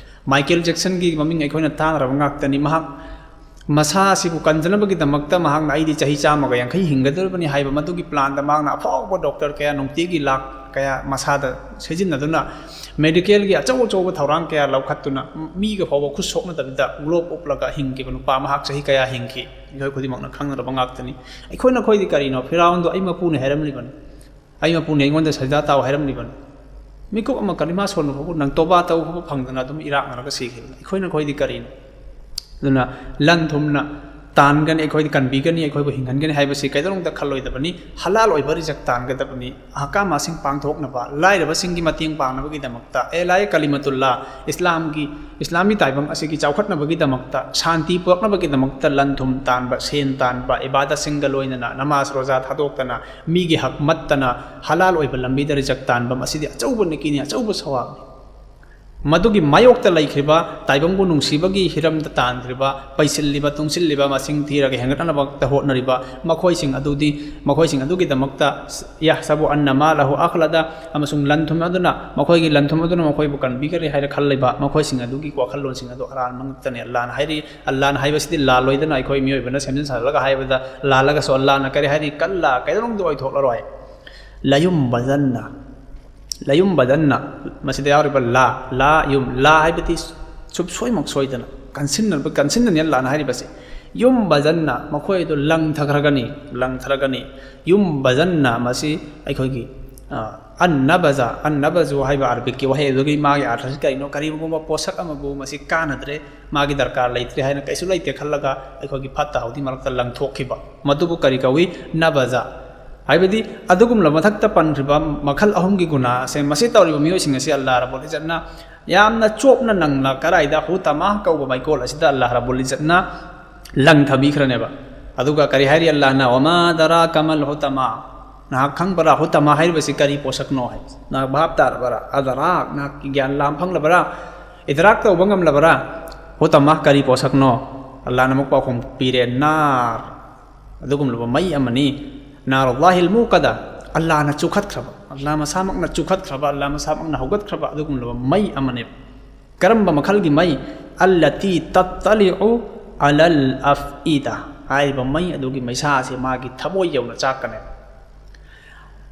ꯃꯥꯏꯀꯦꯜ ꯖꯦꯛꯁꯟꯒꯤ ꯃꯃꯤꯡ ꯑꯩꯈꯣꯏꯅ ꯇꯥꯅꯔꯕ ꯉꯥꯛꯇꯅꯤ꯫ ꯃꯍꯥꯛ ꯃꯁꯥ ꯑꯁꯤꯕꯨ ꯀꯟꯖꯅꯕꯒꯤꯗꯃꯛꯇ ꯃꯍꯥꯛꯅ "ꯑꯩꯗꯤ ꯆꯍꯤ ꯆꯥꯝꯃꯒ ꯌꯥꯡꯈꯩ ꯍꯤꯡꯒꯗꯧꯔꯤꯕꯅꯤ" ꯍꯥꯏꯕ ꯃꯗꯨꯒꯤ ꯄ꯭ꯂꯥꯟꯗ ꯃꯍꯥꯛꯅ ꯑꯐꯥꯎꯕ ꯗꯣꯛꯇꯔ ꯀꯌꯥ, ꯅꯨꯡꯇꯤꯒꯤ ꯂꯥꯛ ꯀꯌꯥ ꯃꯁꯥꯗ ꯁꯤꯖꯤꯟꯅꯗꯨꯅ, ꯃꯦꯗꯤꯀꯦꯜꯒꯤ ꯑꯆꯧ ꯑꯆꯧꯕ ꯊꯧꯔꯥꯡ ꯀꯌꯥ ꯂꯧꯈꯠꯇꯨꯅ, ꯃꯤꯒ ꯐꯥꯎꯕ ꯈꯨꯠ ꯁꯣꯛꯅꯗꯕꯤꯗ ꯒ꯭ꯂꯣꯕ ꯎꯞꯂꯒ ꯍꯤꯡꯈꯤꯕ ꯅꯨꯄꯥ ꯃꯍꯥꯛ ꯆꯍꯤ ꯀꯌꯥ ꯍꯤꯡꯈꯤ, ꯑꯩꯈꯣꯏ ꯈꯨꯗꯤꯡꯃꯛꯅ ꯈꯪꯅꯔꯕ ꯉꯥꯛꯇꯅꯤ꯫ ꯑꯩꯈꯣꯏ ꯅꯈꯣꯏꯗꯤ ꯀꯔꯤꯅꯣ? ꯐꯤꯔꯥꯎꯟꯗꯣ "ꯑꯩ ꯃꯄꯨꯅ ꯍꯥꯏꯔꯝꯂꯤꯕꯅꯤ, ꯑꯩ ꯃꯄꯨꯅ ꯑꯩꯉꯣꯟꯗ ꯁꯖꯗꯥ ꯇꯥꯎ ꯍꯥꯏꯔꯝꯂꯤꯕꯅꯤ"꯫ ꯃꯤꯀꯨꯞ ꯑꯃ ꯀꯂꯤꯃꯥ ꯁꯣꯟꯕ ꯐꯥꯎꯕ, ꯅꯪ ꯇꯣꯕꯥ ꯇꯧꯕ ꯐꯥꯎꯕ ꯐꯪꯗꯅ ꯑꯗꯨꯝ ꯏꯔꯥꯛꯅꯔꯒ ꯁꯤꯈꯤꯕꯅꯤ꯫ ꯑꯩꯈꯣꯏ ꯅꯈꯣꯏꯗꯤ ꯀꯔꯤꯅꯣ? ꯑꯗꯨꯅ ꯂꯟ ꯊꯨꯝꯅ ꯇꯥꯟꯒꯅꯤ, ꯑꯩꯈꯣꯏꯗ ꯀꯟꯕꯤꯒꯅꯤ, ꯑꯩꯈꯣꯏꯕꯨ ꯍꯤꯡꯍꯟꯒꯅꯤ ꯍꯥꯏꯕꯁꯤ ꯀꯩꯗꯧꯅꯨꯡꯗ ꯈꯜꯂꯣꯏꯗꯕꯅꯤ꯫ ꯍꯂꯥꯜ ꯑꯣꯏꯕ ꯔꯤꯖꯛ ꯇꯥꯟꯒꯗꯕꯅꯤ꯫ ꯑꯍꯀꯥꯝ ꯃꯁꯤꯡ ꯄꯥꯡꯊꯣꯛꯅꯕ, ꯂꯥꯏꯔꯕꯁꯤꯡꯒꯤ ꯃꯇꯦꯡ ꯄꯥꯡꯅꯕꯒꯤꯗꯃꯛꯇ, ꯑꯦ ꯂꯥꯏ ꯀꯂꯤꯃꯇꯨꯜꯂꯥ, ꯏꯁꯂꯥꯝꯒꯤ, ꯏꯁꯂꯥꯃꯤ ꯇꯥꯏꯕꯪ ꯑꯁꯤꯒꯤ ꯆꯥꯎꯈꯠꯅꯕꯒꯤꯗꯃꯛꯇ, ꯁꯥꯟꯇꯤ ꯄꯨꯔꯛꯅꯕꯒꯤꯗꯃꯛꯇ ꯂꯟ ꯊꯨꯝ ꯇꯥꯟꯕ, ꯁꯦꯟ ꯇꯥꯟꯕ, ꯏꯕꯥꯗꯠꯁꯤꯡꯒ ꯂꯣꯏꯅꯅ ꯅꯃꯥꯖ ꯔꯣꯖꯥ ꯊꯥꯗꯣꯛꯇꯅ, ꯃꯤꯒꯤ ꯍꯛ ꯃꯠꯇꯅ, ꯍꯂꯥꯜ ꯑꯣꯏꯕ ꯂꯝꯕꯤꯗ ꯔꯤꯖꯛ ꯇꯥꯟꯕ, ꯃꯁꯤꯗꯤ ꯑꯆꯧꯕ ꯅꯤꯀꯤꯅꯤ, ꯑꯆꯧꯕ ꯁꯋꯥꯕꯅꯤ꯫ ꯃꯗꯨꯒꯤ ꯃꯥꯌꯣꯛꯇ ꯂꯩꯈ꯭ꯔꯤꯕ, ꯇꯥꯏꯕꯪꯕꯨ ꯅꯨꯡꯁꯤꯕꯒꯤ ꯍꯤꯔꯝꯗ ꯇꯥꯟꯈ꯭ꯔꯤꯕ, ꯄꯩꯁꯤꯜꯂꯤꯕ, ꯇꯨꯡꯁꯤꯜꯂꯤꯕ, ꯃꯁꯤꯡ ꯊꯤꯔꯒ ꯍꯦꯟꯒꯠꯅꯅꯕꯇ ꯍꯣꯠꯅꯔꯤꯕ ꯃꯈꯣꯏꯁꯤꯡ ꯑꯗꯨꯗꯤ, ꯃꯈꯣꯏꯁꯤꯡ ꯑꯗꯨꯒꯤꯗꯃꯛꯇ "ꯌꯍꯁꯕꯨ ꯑꯟꯅ ꯃꯥꯂꯍꯨ ꯑꯈꯂꯗ", ꯑꯃꯁꯨꯡ ꯂꯟ ꯊꯨꯝ ꯑꯗꯨꯅ, ꯃꯈꯣꯏꯒꯤ ꯂꯟ ꯊꯨꯝ ꯑꯗꯨꯅ ꯃꯈꯣꯏꯕꯨ ꯀꯟꯕꯤꯒꯅꯤ ꯍꯥꯏꯅ ꯈꯜꯂꯤꯕ ꯃꯈꯣꯏꯁꯤꯡ ꯑꯗꯨꯒꯤ ꯋꯥꯈꯜꯂꯣꯟꯁꯤꯡ ꯑꯗꯨ ꯑꯔꯥꯟꯕ ꯉꯥꯛꯇꯅꯤ꯫ ꯑꯜꯂꯥꯍꯅ ꯍꯥꯏꯔꯤ, ꯑꯜꯂꯥꯍꯅ ꯍꯥꯏꯕꯁꯤꯗꯤ ꯂꯥꯜꯂꯣꯏꯗꯅ ꯑꯩꯈꯣꯏ ꯃꯤꯑꯣꯏꯕꯅ ꯁꯦꯝꯖꯤꯟ ꯁꯥꯖꯤꯜꯂꯒ ꯍꯥꯏꯕꯗ ꯂꯥꯜꯂꯒꯁꯨ ꯑꯜꯂꯥꯍꯅ ꯀꯔꯤ ꯍꯥꯏꯔꯤ? "ꯀꯜꯂꯥ", ꯀꯩꯗꯧꯅꯨꯡꯗ ꯑꯣꯏꯊꯣꯛꯂꯔꯣꯏ꯫ "ꯂꯌꯨꯝꯕꯖꯟꯅ", "ꯂꯌꯨꯝꯕꯖꯟꯅ", ꯃꯁꯤꯗ ꯌꯥꯎꯔꯤꯕ ꯂꯥ, ꯂꯥ ꯌꯨꯝ, ꯂꯥ ꯍꯥꯏꯕꯗꯤ ꯁꯨꯞꯁꯣꯏꯃꯛ ꯁꯣꯏꯗꯅ, ꯀꯟꯁꯤꯟꯅꯕ, ꯀꯟꯁꯤꯟꯅꯅꯤ ꯑꯜꯂꯥꯍꯅ ꯍꯥꯏꯔꯤꯕꯁꯤ꯫ "ꯌꯨꯝꯕꯖꯟꯅ", ꯃꯈꯣꯏ ꯑꯗꯨ ꯂꯪꯊꯈ꯭ꯔꯒꯅꯤ, ꯂꯪꯊꯔꯒꯅꯤ꯫ "ꯌꯨꯝꯕꯖꯟꯅ", ꯃꯁꯤ ꯑꯩꯈꯣꯏꯒꯤ, ꯑ, "ꯑꯟꯅꯕꯖ", "ꯑꯟꯅꯕꯖꯨ" ꯍꯥꯏꯕ ꯑꯥꯔꯕꯤꯛꯀꯤ ꯋꯥꯍꯩ ꯑꯗꯨꯒꯤ ꯃꯥꯒꯤ ꯑꯥꯔꯊꯁꯤ ꯀꯔꯤꯅꯣ? ꯀꯔꯤꯒꯨꯝꯕ ꯄꯣꯠꯁꯛ ꯑꯃꯕꯨ ꯃꯁꯤ ꯀꯥꯟꯅꯗ꯭ꯔꯦ, ꯃꯥꯒꯤ ꯗꯔꯀꯥꯔ ꯂꯩꯇ꯭ꯔꯦ ꯍꯥꯏꯅ ꯀꯩꯁꯨ ꯂꯩꯇꯦ ꯈꯜꯂꯒ ꯑꯩꯈꯣꯏꯒꯤ ꯐꯠꯇ ꯍꯥꯎꯗꯤ ꯃꯔꯛꯇ ꯂꯪꯊꯣꯛꯈꯤꯕ, ꯃꯗꯨꯕꯨ ꯀꯔꯤ ꯀꯧꯏ? ꯅꯕꯖ꯫ ꯍꯥꯏꯕꯗꯤ ꯑꯗꯨꯒꯨꯝꯂꯕ ꯃꯊꯛꯇ ꯄꯟꯈ꯭ꯔꯤꯕ ꯃꯈꯜ ꯑꯍꯨꯝꯒꯤ ꯒꯨꯅꯥ ꯑꯁꯦ, ꯃꯁꯤ ꯇꯧꯔꯤꯕ ꯃꯤꯑꯣꯏꯁꯤꯡ ꯑꯁꯤ ꯑꯜꯂꯥꯍ ꯔꯕꯨꯜ ꯏꯖꯠꯅ ꯌꯥꯝꯅ ꯆꯣꯞꯅ ꯅꯪꯅ ꯀꯗꯥꯏꯗ ꯍꯨꯇꯃꯥ ꯀꯧꯕ ꯃꯩꯀꯣꯜ ꯑꯁꯤꯗ ꯑꯜꯂꯥꯍ ꯔꯕꯨꯜ ꯏꯖꯠꯅ ꯂꯪꯊꯕꯤꯈ꯭ꯔꯅꯦꯕ꯫ ꯑꯗꯨꯒ ꯀꯔꯤ ꯍꯥꯏꯔꯤ ꯑꯜꯂꯥꯍꯅ? "ꯋꯃꯥ ꯗꯔꯥꯀ ꯃꯜ ꯍꯨꯇꯃꯥ", ꯅꯍꯥꯛ ꯈꯪꯕ꯭ꯔꯥ ꯍꯨꯇꯃꯥ ꯍꯥꯏꯔꯤꯕꯁꯤ ꯀꯔꯤ ꯄꯣꯠꯁꯛꯅꯣ ꯍꯥꯏ? ꯅꯍꯥꯛ ꯚꯥꯞ ꯇꯥꯔꯕ꯭ꯔꯥ? ꯑꯗꯔꯥꯛ, ꯅꯍꯥꯛꯀꯤ ꯒ꯭ꯌꯥꯟ ꯂꯥꯝ ꯐꯪꯂꯕ꯭ꯔꯥ? ꯏꯗꯔꯥꯛ ꯇꯧꯕ ꯉꯝꯂꯕ꯭ꯔꯥ? ꯍꯨꯇꯃꯥ ꯀꯔꯤ ꯄꯣꯠꯁꯛꯅꯣ? ꯑꯜꯂꯥꯍꯅ ꯑꯃꯨꯛ ꯄꯥꯎꯈꯨꯝ ꯄꯤꯔꯦ, "ꯅꯥꯔ", ꯑꯗꯨꯒꯨꯝꯂꯕ ꯃꯩ ꯑꯃꯅꯤ꯫ "ꯅꯥꯔꯨꯜꯂꯥꯍꯤꯜ ꯃꯨꯀꯗ", ꯑꯜꯂꯥꯍꯅ ꯆꯨꯈꯠꯈ꯭ꯔꯕ, ꯑꯜꯂꯥꯍ ꯃꯁꯥꯃꯛꯅ ꯆꯨꯈꯠꯈ꯭ꯔꯕ, ꯑꯜꯂꯥꯍ ꯃꯁꯥꯃꯛꯅ ꯍꯧꯒꯠꯈ꯭ꯔꯕ ꯑꯗꯨꯒꯨꯝꯂꯕ ꯃꯩ ꯑꯃꯅꯦꯕ꯫ ꯀꯔꯝꯕ ꯃꯈꯜꯒꯤ ꯃꯩ? "ꯑꯜꯂꯇꯤ ꯇꯠꯇꯂꯤꯎ ꯑꯂꯜ ꯑꯐꯏꯗ", ꯍꯥꯏꯔꯤꯕ ꯃꯩ ꯑꯗꯨꯒꯤ ꯃꯩꯁꯥ ꯑꯁꯤ ꯃꯥꯒꯤ ꯊꯃꯣꯏ ꯌꯧꯅ ꯆꯥꯛꯀꯅꯦꯕ꯫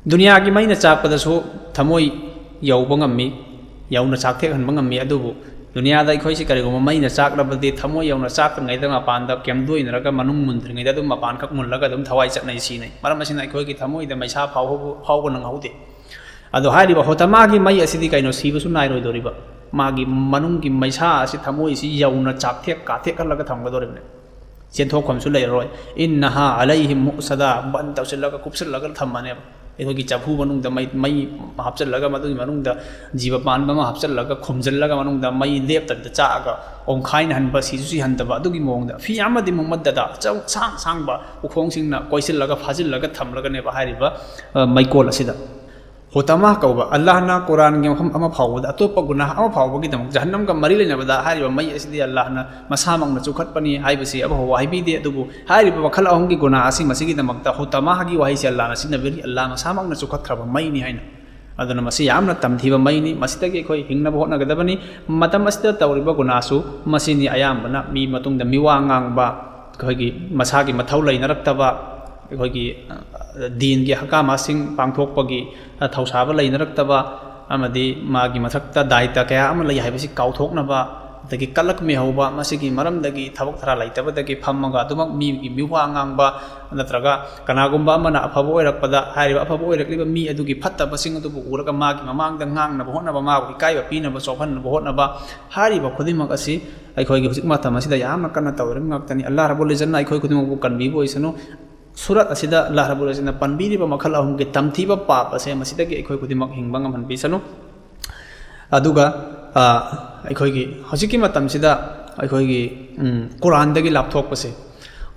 ꯗꯨꯅꯤꯌꯥꯒꯤ ꯃꯩꯅ ꯆꯥꯛꯄꯗꯁꯨ ꯊꯃꯣꯏ ꯌꯧꯕ ꯉꯝꯃꯤ, ꯌꯧꯅ ꯆꯥꯛꯊꯦꯛꯍꯟꯕ ꯉꯝꯃꯤ꯫ ꯑꯗꯨꯕꯨ ꯗꯨꯅꯤꯌꯥꯗ ꯑꯩꯈꯣꯏꯁꯤ ꯀꯔꯤꯒꯨꯝꯕ ꯃꯩꯅ ꯆꯥꯛꯂꯕꯗꯤ, ꯊꯃꯣꯏ ꯌꯧꯅ ꯆꯥꯛꯇ꯭ꯔꯤꯉꯩꯗ ꯃꯄꯥꯟꯗ ꯀꯦꯝꯗꯣꯏꯅꯔꯒ ꯃꯅꯨꯡ ꯃꯨꯟꯗ꯭ꯔꯤꯉꯩꯗ ꯑꯗꯨꯝ ꯃꯄꯥꯟꯈꯛ ꯃꯨꯜꯂꯒ ꯑꯗꯨꯝ ꯊꯋꯥꯏ ꯆꯠꯅꯩ, ꯁꯤꯅꯩ꯫ ꯃꯔꯝ ꯑꯁꯤꯅ ꯑꯩꯈꯣꯏꯒꯤ ꯊꯃꯣꯏꯗ ꯃꯩꯁꯥ ꯐꯥꯎꯕ, ꯐꯥꯎꯕ ꯅꯪꯍꯧꯗꯦ꯫ ꯑꯗꯣ ꯍꯥꯏꯔꯤꯕ ꯍꯣꯇꯃꯥꯒꯤ ꯃꯩ ꯑꯁꯤꯗꯤ ꯀꯩꯅꯣ? ꯁꯤꯕꯁꯨ ꯅꯥꯏꯔꯣꯏꯗꯣꯔꯤꯕ꯫ ꯃꯥꯒꯤ ꯃꯅꯨꯡꯒꯤ ꯃꯩꯁꯥ ꯑꯁꯤ, ꯊꯃꯣꯏꯁꯤ ꯌꯧꯅ ꯆꯥꯛꯊꯦꯛ ꯀꯥꯊꯦꯛꯍꯜꯂꯒ ꯊꯝꯒꯗꯧꯔꯤꯕꯅꯤ꯫ ꯆꯦꯟꯊꯣꯛꯐꯝꯁꯨ ꯂꯩꯔꯔꯣꯏ꯫ "ꯏꯟꯅꯍꯥ ꯑꯂꯩꯍꯤꯝ ꯃꯨꯛꯁꯗꯥ", ꯕꯟ ꯇꯧꯁꯤꯜꯂꯒ ꯀꯨꯞꯁꯤꯜꯂꯒ ꯊꯝꯃꯅꯦꯕ꯫ ꯑꯩꯈꯣꯏꯒꯤ ꯆꯐꯨ ꯃꯅꯨꯡꯗ ꯃꯩ, ꯃꯩ ꯍꯥꯞꯆꯤꯜꯂꯒ, ꯃꯗꯨꯒꯤ ꯃꯅꯨꯡꯗ ꯖꯤꯕ ꯄꯥꯟꯕ ꯑꯃ ꯍꯥꯞꯆꯤꯜꯂꯒ, ꯈꯨꯝꯖꯤꯜꯂꯒ, ꯃꯅꯨꯡꯗ ꯃꯩ ꯂꯦꯞꯇꯕꯤꯗ ꯆꯥꯛꯑꯒ, ꯑꯣꯡꯈꯥꯏꯅꯍꯟꯕ, ꯁꯤꯁꯨ ꯁꯤꯍꯟꯗꯕ, ꯑꯗꯨꯒꯤ ꯃꯑꯣꯡꯗ꯫ "ꯐꯤ ꯑꯃꯗꯤ ꯃꯨꯝꯃꯗꯗꯥ", ꯆꯧ ꯁꯥꯡ ꯁꯥꯡꯕ ꯎꯈꯣꯡꯁꯤꯡꯅ ꯀꯣꯏꯁꯤꯜꯂꯒ, ꯐꯥꯖꯤꯜꯂꯒ ꯊꯝꯂꯒꯅꯦꯕ ꯍꯥꯏꯔꯤꯕ, ꯑ, ꯃꯩꯀꯣꯜ ꯑꯁꯤꯗ꯫ ꯍꯨꯇꯃꯥ ꯀꯧꯕ, ꯑꯜꯂꯥꯍꯅ ꯀꯨꯔꯥꯟꯒꯤ ꯃꯐꯝ ꯑꯃ ꯐꯥꯎꯕꯗ ꯑꯇꯣꯞꯄ ꯒꯨꯅꯥꯍ ꯑꯃ ꯐꯥꯎꯕꯒꯤꯗꯃꯛ, ꯖꯍꯟꯅꯝꯒ ꯃꯔꯤ ꯂꯩꯅꯕꯗ ꯍꯥꯏꯔꯤꯕ ꯃꯩ ꯑꯁꯤꯗꯤ ꯑꯜꯂꯥꯍꯅ ꯃꯁꯥꯃꯛꯅ ꯆꯨꯈꯠꯄꯅꯤ ꯍꯥꯏꯕꯁꯤ ꯑꯃꯐꯥꯎꯕ ꯍꯥꯏꯕꯤꯗꯦ꯫ ꯑꯗꯨꯕꯨ ꯍꯥꯏꯔꯤꯕ ꯃꯈꯜ ꯑꯍꯨꯝꯒꯤ ꯒꯨꯅꯥꯍ ꯑꯁꯤ, ꯃꯁꯤꯒꯤꯗꯃꯛꯇ ꯍꯨꯇꯃꯥ ꯍꯥꯏꯒꯤ ꯋꯥꯍꯩꯁꯤ ꯑꯜꯂꯥꯍꯅ ꯁꯤꯖꯤꯟꯅꯕꯤꯔꯤ, ꯑꯜꯂꯥꯍ ꯃꯁꯥꯃꯛꯅ ꯆꯨꯈꯠꯈ꯭ꯔꯕ ꯃꯩꯅꯤ ꯍꯥꯏꯅ꯫ ꯑꯗꯨꯅ ꯃꯁꯤ ꯌꯥꯝꯅ ꯇꯝꯊꯤꯕ ꯃꯩꯅꯤ꯫ ꯃꯁꯤꯗꯒꯤ ꯑꯩꯈꯣꯏ ꯍꯤꯡꯅꯕ ꯍꯣꯠꯅꯒꯗꯕꯅꯤ꯫ ꯃꯇꯝ ꯑꯁꯤꯗ ꯇꯧꯔꯤꯕ ꯒꯨꯅꯥꯁꯨ ꯃꯁꯤꯅꯤ꯫ ꯑꯌꯥꯝꯕꯅ ꯃꯤ ꯃꯇꯨꯡꯗ ꯃꯤꯋꯥ ꯉꯥꯡꯕ, ꯑꯩꯈꯣꯏꯒꯤ ꯃꯁꯥꯒꯤ ꯃꯊꯧ ꯂꯩꯅꯔꯛꯇꯕ, ꯑꯩꯈꯣꯏꯒꯤ, ꯑ, ꯗꯤꯟꯒꯤ ꯍꯀꯥꯃꯥꯁꯤꯡ ꯄꯥꯡꯊꯣꯛꯄꯒꯤ, ꯑ, ꯊꯧꯁꯥꯕ ꯂꯩꯅꯔꯛꯇꯕ, ꯑꯃꯗꯤ ꯃꯥꯒꯤ ꯃꯊꯛꯇ ꯗꯥꯏꯇ ꯀꯌꯥ ꯑꯃ ꯂꯩ ꯍꯥꯏꯕꯁꯤ ꯀꯥꯎꯊꯣꯛꯅꯕ, ꯑꯗꯒꯤ ꯀꯂꯛ ꯃꯤꯍꯧꯕ, ꯃꯁꯤꯒꯤ ꯃꯔꯝꯗꯒꯤ ꯊꯕꯛ ꯊꯔꯥ ꯂꯩꯇꯕꯗꯒꯤ ꯐꯝꯃꯒ ꯑꯗꯨꯃꯛ ꯃꯤꯒꯤ ꯃꯤꯋꯥ ꯉꯥꯡꯕ, ꯅꯠꯇ꯭ꯔꯒ ꯀꯅꯥꯒꯨꯝꯕ ꯑꯃꯅ ꯑꯐꯕ ꯑꯣꯏꯔꯛꯄꯗ, ꯍꯥꯏꯔꯤꯕ ꯑꯐꯕ ꯑꯣꯏꯔꯛꯂꯤꯕ ꯃꯤ ꯑꯗꯨꯒꯤ ꯐꯠꯇꯕꯁꯤꯡ ꯑꯗꯨꯕꯨ ꯎꯔꯒ ꯃꯥꯒꯤ ꯃꯃꯥꯡꯗ ꯉꯥꯡꯅꯕ ꯍꯣꯠꯅꯕ, ꯃꯥꯕꯨ ꯏꯀꯥꯏꯕ ꯄꯤꯅꯕ, ꯆꯣꯛꯍꯟꯅꯕ ꯍꯣꯠꯅꯕ, ꯍꯥꯏꯔꯤꯕ ꯈꯨꯗꯤꯡꯃꯛ ꯑꯁꯤ ꯑꯩꯈꯣꯏꯒꯤ ꯍꯧꯖꯤꯛ ꯃꯇꯝ ꯑꯁꯤꯗ ꯌꯥꯝꯅ ꯀꯟꯅ ꯇꯧꯔꯤꯕ ꯉꯥꯛꯇꯅꯤ꯫ ꯑꯜꯂꯥꯍ ꯔꯕꯨꯜ ꯏꯖꯠꯅ ꯑꯩꯈꯣꯏ ꯈꯨꯗꯤꯡꯃꯛꯄꯨ ꯀꯟꯕꯤꯕ ꯑꯣꯏꯁꯅꯨ꯫ ꯁꯨꯔꯠ ꯑꯁꯤꯗ ꯑꯜꯂꯥꯍ ꯔꯕꯨꯜ ꯏꯖꯠꯅ ꯄꯟꯕꯤꯔꯤꯕ ꯃꯈꯜ ꯑꯍꯨꯝꯒꯤ ꯇꯝꯊꯤꯕ ꯄꯥꯞ ꯑꯁꯦ ꯃꯁꯤꯗꯒꯤ ꯑꯩꯈꯣꯏ ꯈꯨꯗꯤꯡꯃꯛ ꯍꯤꯡꯕ ꯉꯝꯍꯟꯕꯤꯁꯅꯨ꯫ ꯑꯗꯨꯒ, ꯑ, ꯑꯩꯈꯣꯏꯒꯤ ꯍꯧꯖꯤꯛꯀꯤ ꯃꯇꯝꯁꯤꯗ ꯑꯩꯈꯣꯏꯒꯤ, ꯎꯝ, ꯀꯨꯔꯥꯟꯗꯒꯤ ꯂꯥꯞꯊꯣꯛꯄꯁꯦ,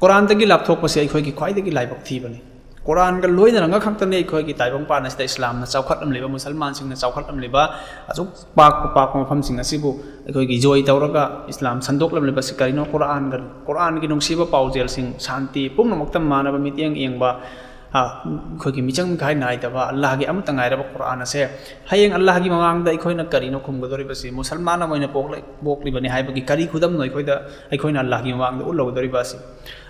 ꯀꯨꯔꯥꯟꯗꯒꯤ ꯂꯥꯞꯊꯣꯛꯄꯁꯦ ꯑꯩꯈꯣꯏꯒꯤ ꯈ꯭ꯋꯥꯏꯗꯒꯤ ꯂꯥꯏꯕꯛ ꯊꯤꯕꯅꯤ꯫ ꯀꯨꯔꯥꯟꯒ ꯂꯣꯏꯅꯔꯒ ꯈꯛꯇꯅꯤ ꯑꯩꯈꯣꯏꯒꯤ ꯇꯥꯏꯕꯪꯄꯥꯟ ꯑꯁꯤꯗ ꯏꯁꯂꯥꯝꯅ ꯆꯥꯎꯈꯠꯂꯝꯂꯤꯕ, ꯃꯨꯁꯜꯃꯥꯟꯁꯤꯡꯅ ꯆꯥꯎꯈꯠꯂꯝꯂꯤꯕ, ꯑꯁꯨꯛ ꯄꯥꯛꯄ ꯄꯥꯛꯄ ꯃꯐꯝꯁꯤꯡ ꯑꯁꯤꯕꯨ ꯑꯩꯈꯣꯏꯒꯤ ꯖꯣꯏ ꯇꯧꯔꯒ ꯏꯁꯂꯥꯝ ꯁꯟꯗꯣꯛꯂꯝꯂꯤꯕꯁꯤ ꯀꯔꯤꯅꯣ? ꯀꯨꯔꯥꯟꯒ, ꯀꯨꯔꯥꯟꯒꯤ ꯅꯨꯡꯁꯤꯕ ꯄꯥꯎꯖꯦꯜꯁꯤꯡ, ꯁꯥꯟꯇꯤ, ꯄꯨꯝꯅꯃꯛꯇ ꯃꯥꯟꯅꯕ ꯃꯤꯠꯌꯦꯡ ꯌꯦꯡꯕ, ꯑ, ꯑꯩꯈꯣꯏꯒꯤ ꯃꯤꯆꯪ ꯃꯤꯈꯥꯏ ꯅꯥꯏꯗꯕ, ꯑꯜꯂꯥꯍꯒꯤ ꯑꯃꯠꯇ ꯉꯥꯏꯔꯕ ꯀꯨꯔꯥꯟ ꯑꯁꯦ ꯍꯌꯦꯡ ꯑꯜꯂꯥꯍꯒꯤ ꯃꯃꯥꯡꯗ ꯑꯩꯈꯣꯏꯅ ꯀꯔꯤꯅꯣ ꯈꯨꯝꯒꯗꯧꯔꯤꯕꯁꯤ? ꯃꯨꯁꯜꯃꯥꯟ ꯑꯃ ꯑꯣꯏꯅ ꯄꯣꯛꯂ-, ꯄꯣꯛꯂꯤꯕꯅꯤ ꯍꯥꯏꯕꯒꯤ ꯀꯔꯤ ꯈꯨꯗꯝꯅꯣ ꯑꯩꯈꯣꯏꯗ, ꯑꯩꯈꯣꯏꯅ ꯑꯜꯂꯥꯍꯒꯤ ꯃꯃꯥꯡꯗ ꯎꯠꯂꯨꯒꯗꯧꯔꯤꯕ ꯑꯁꯤ?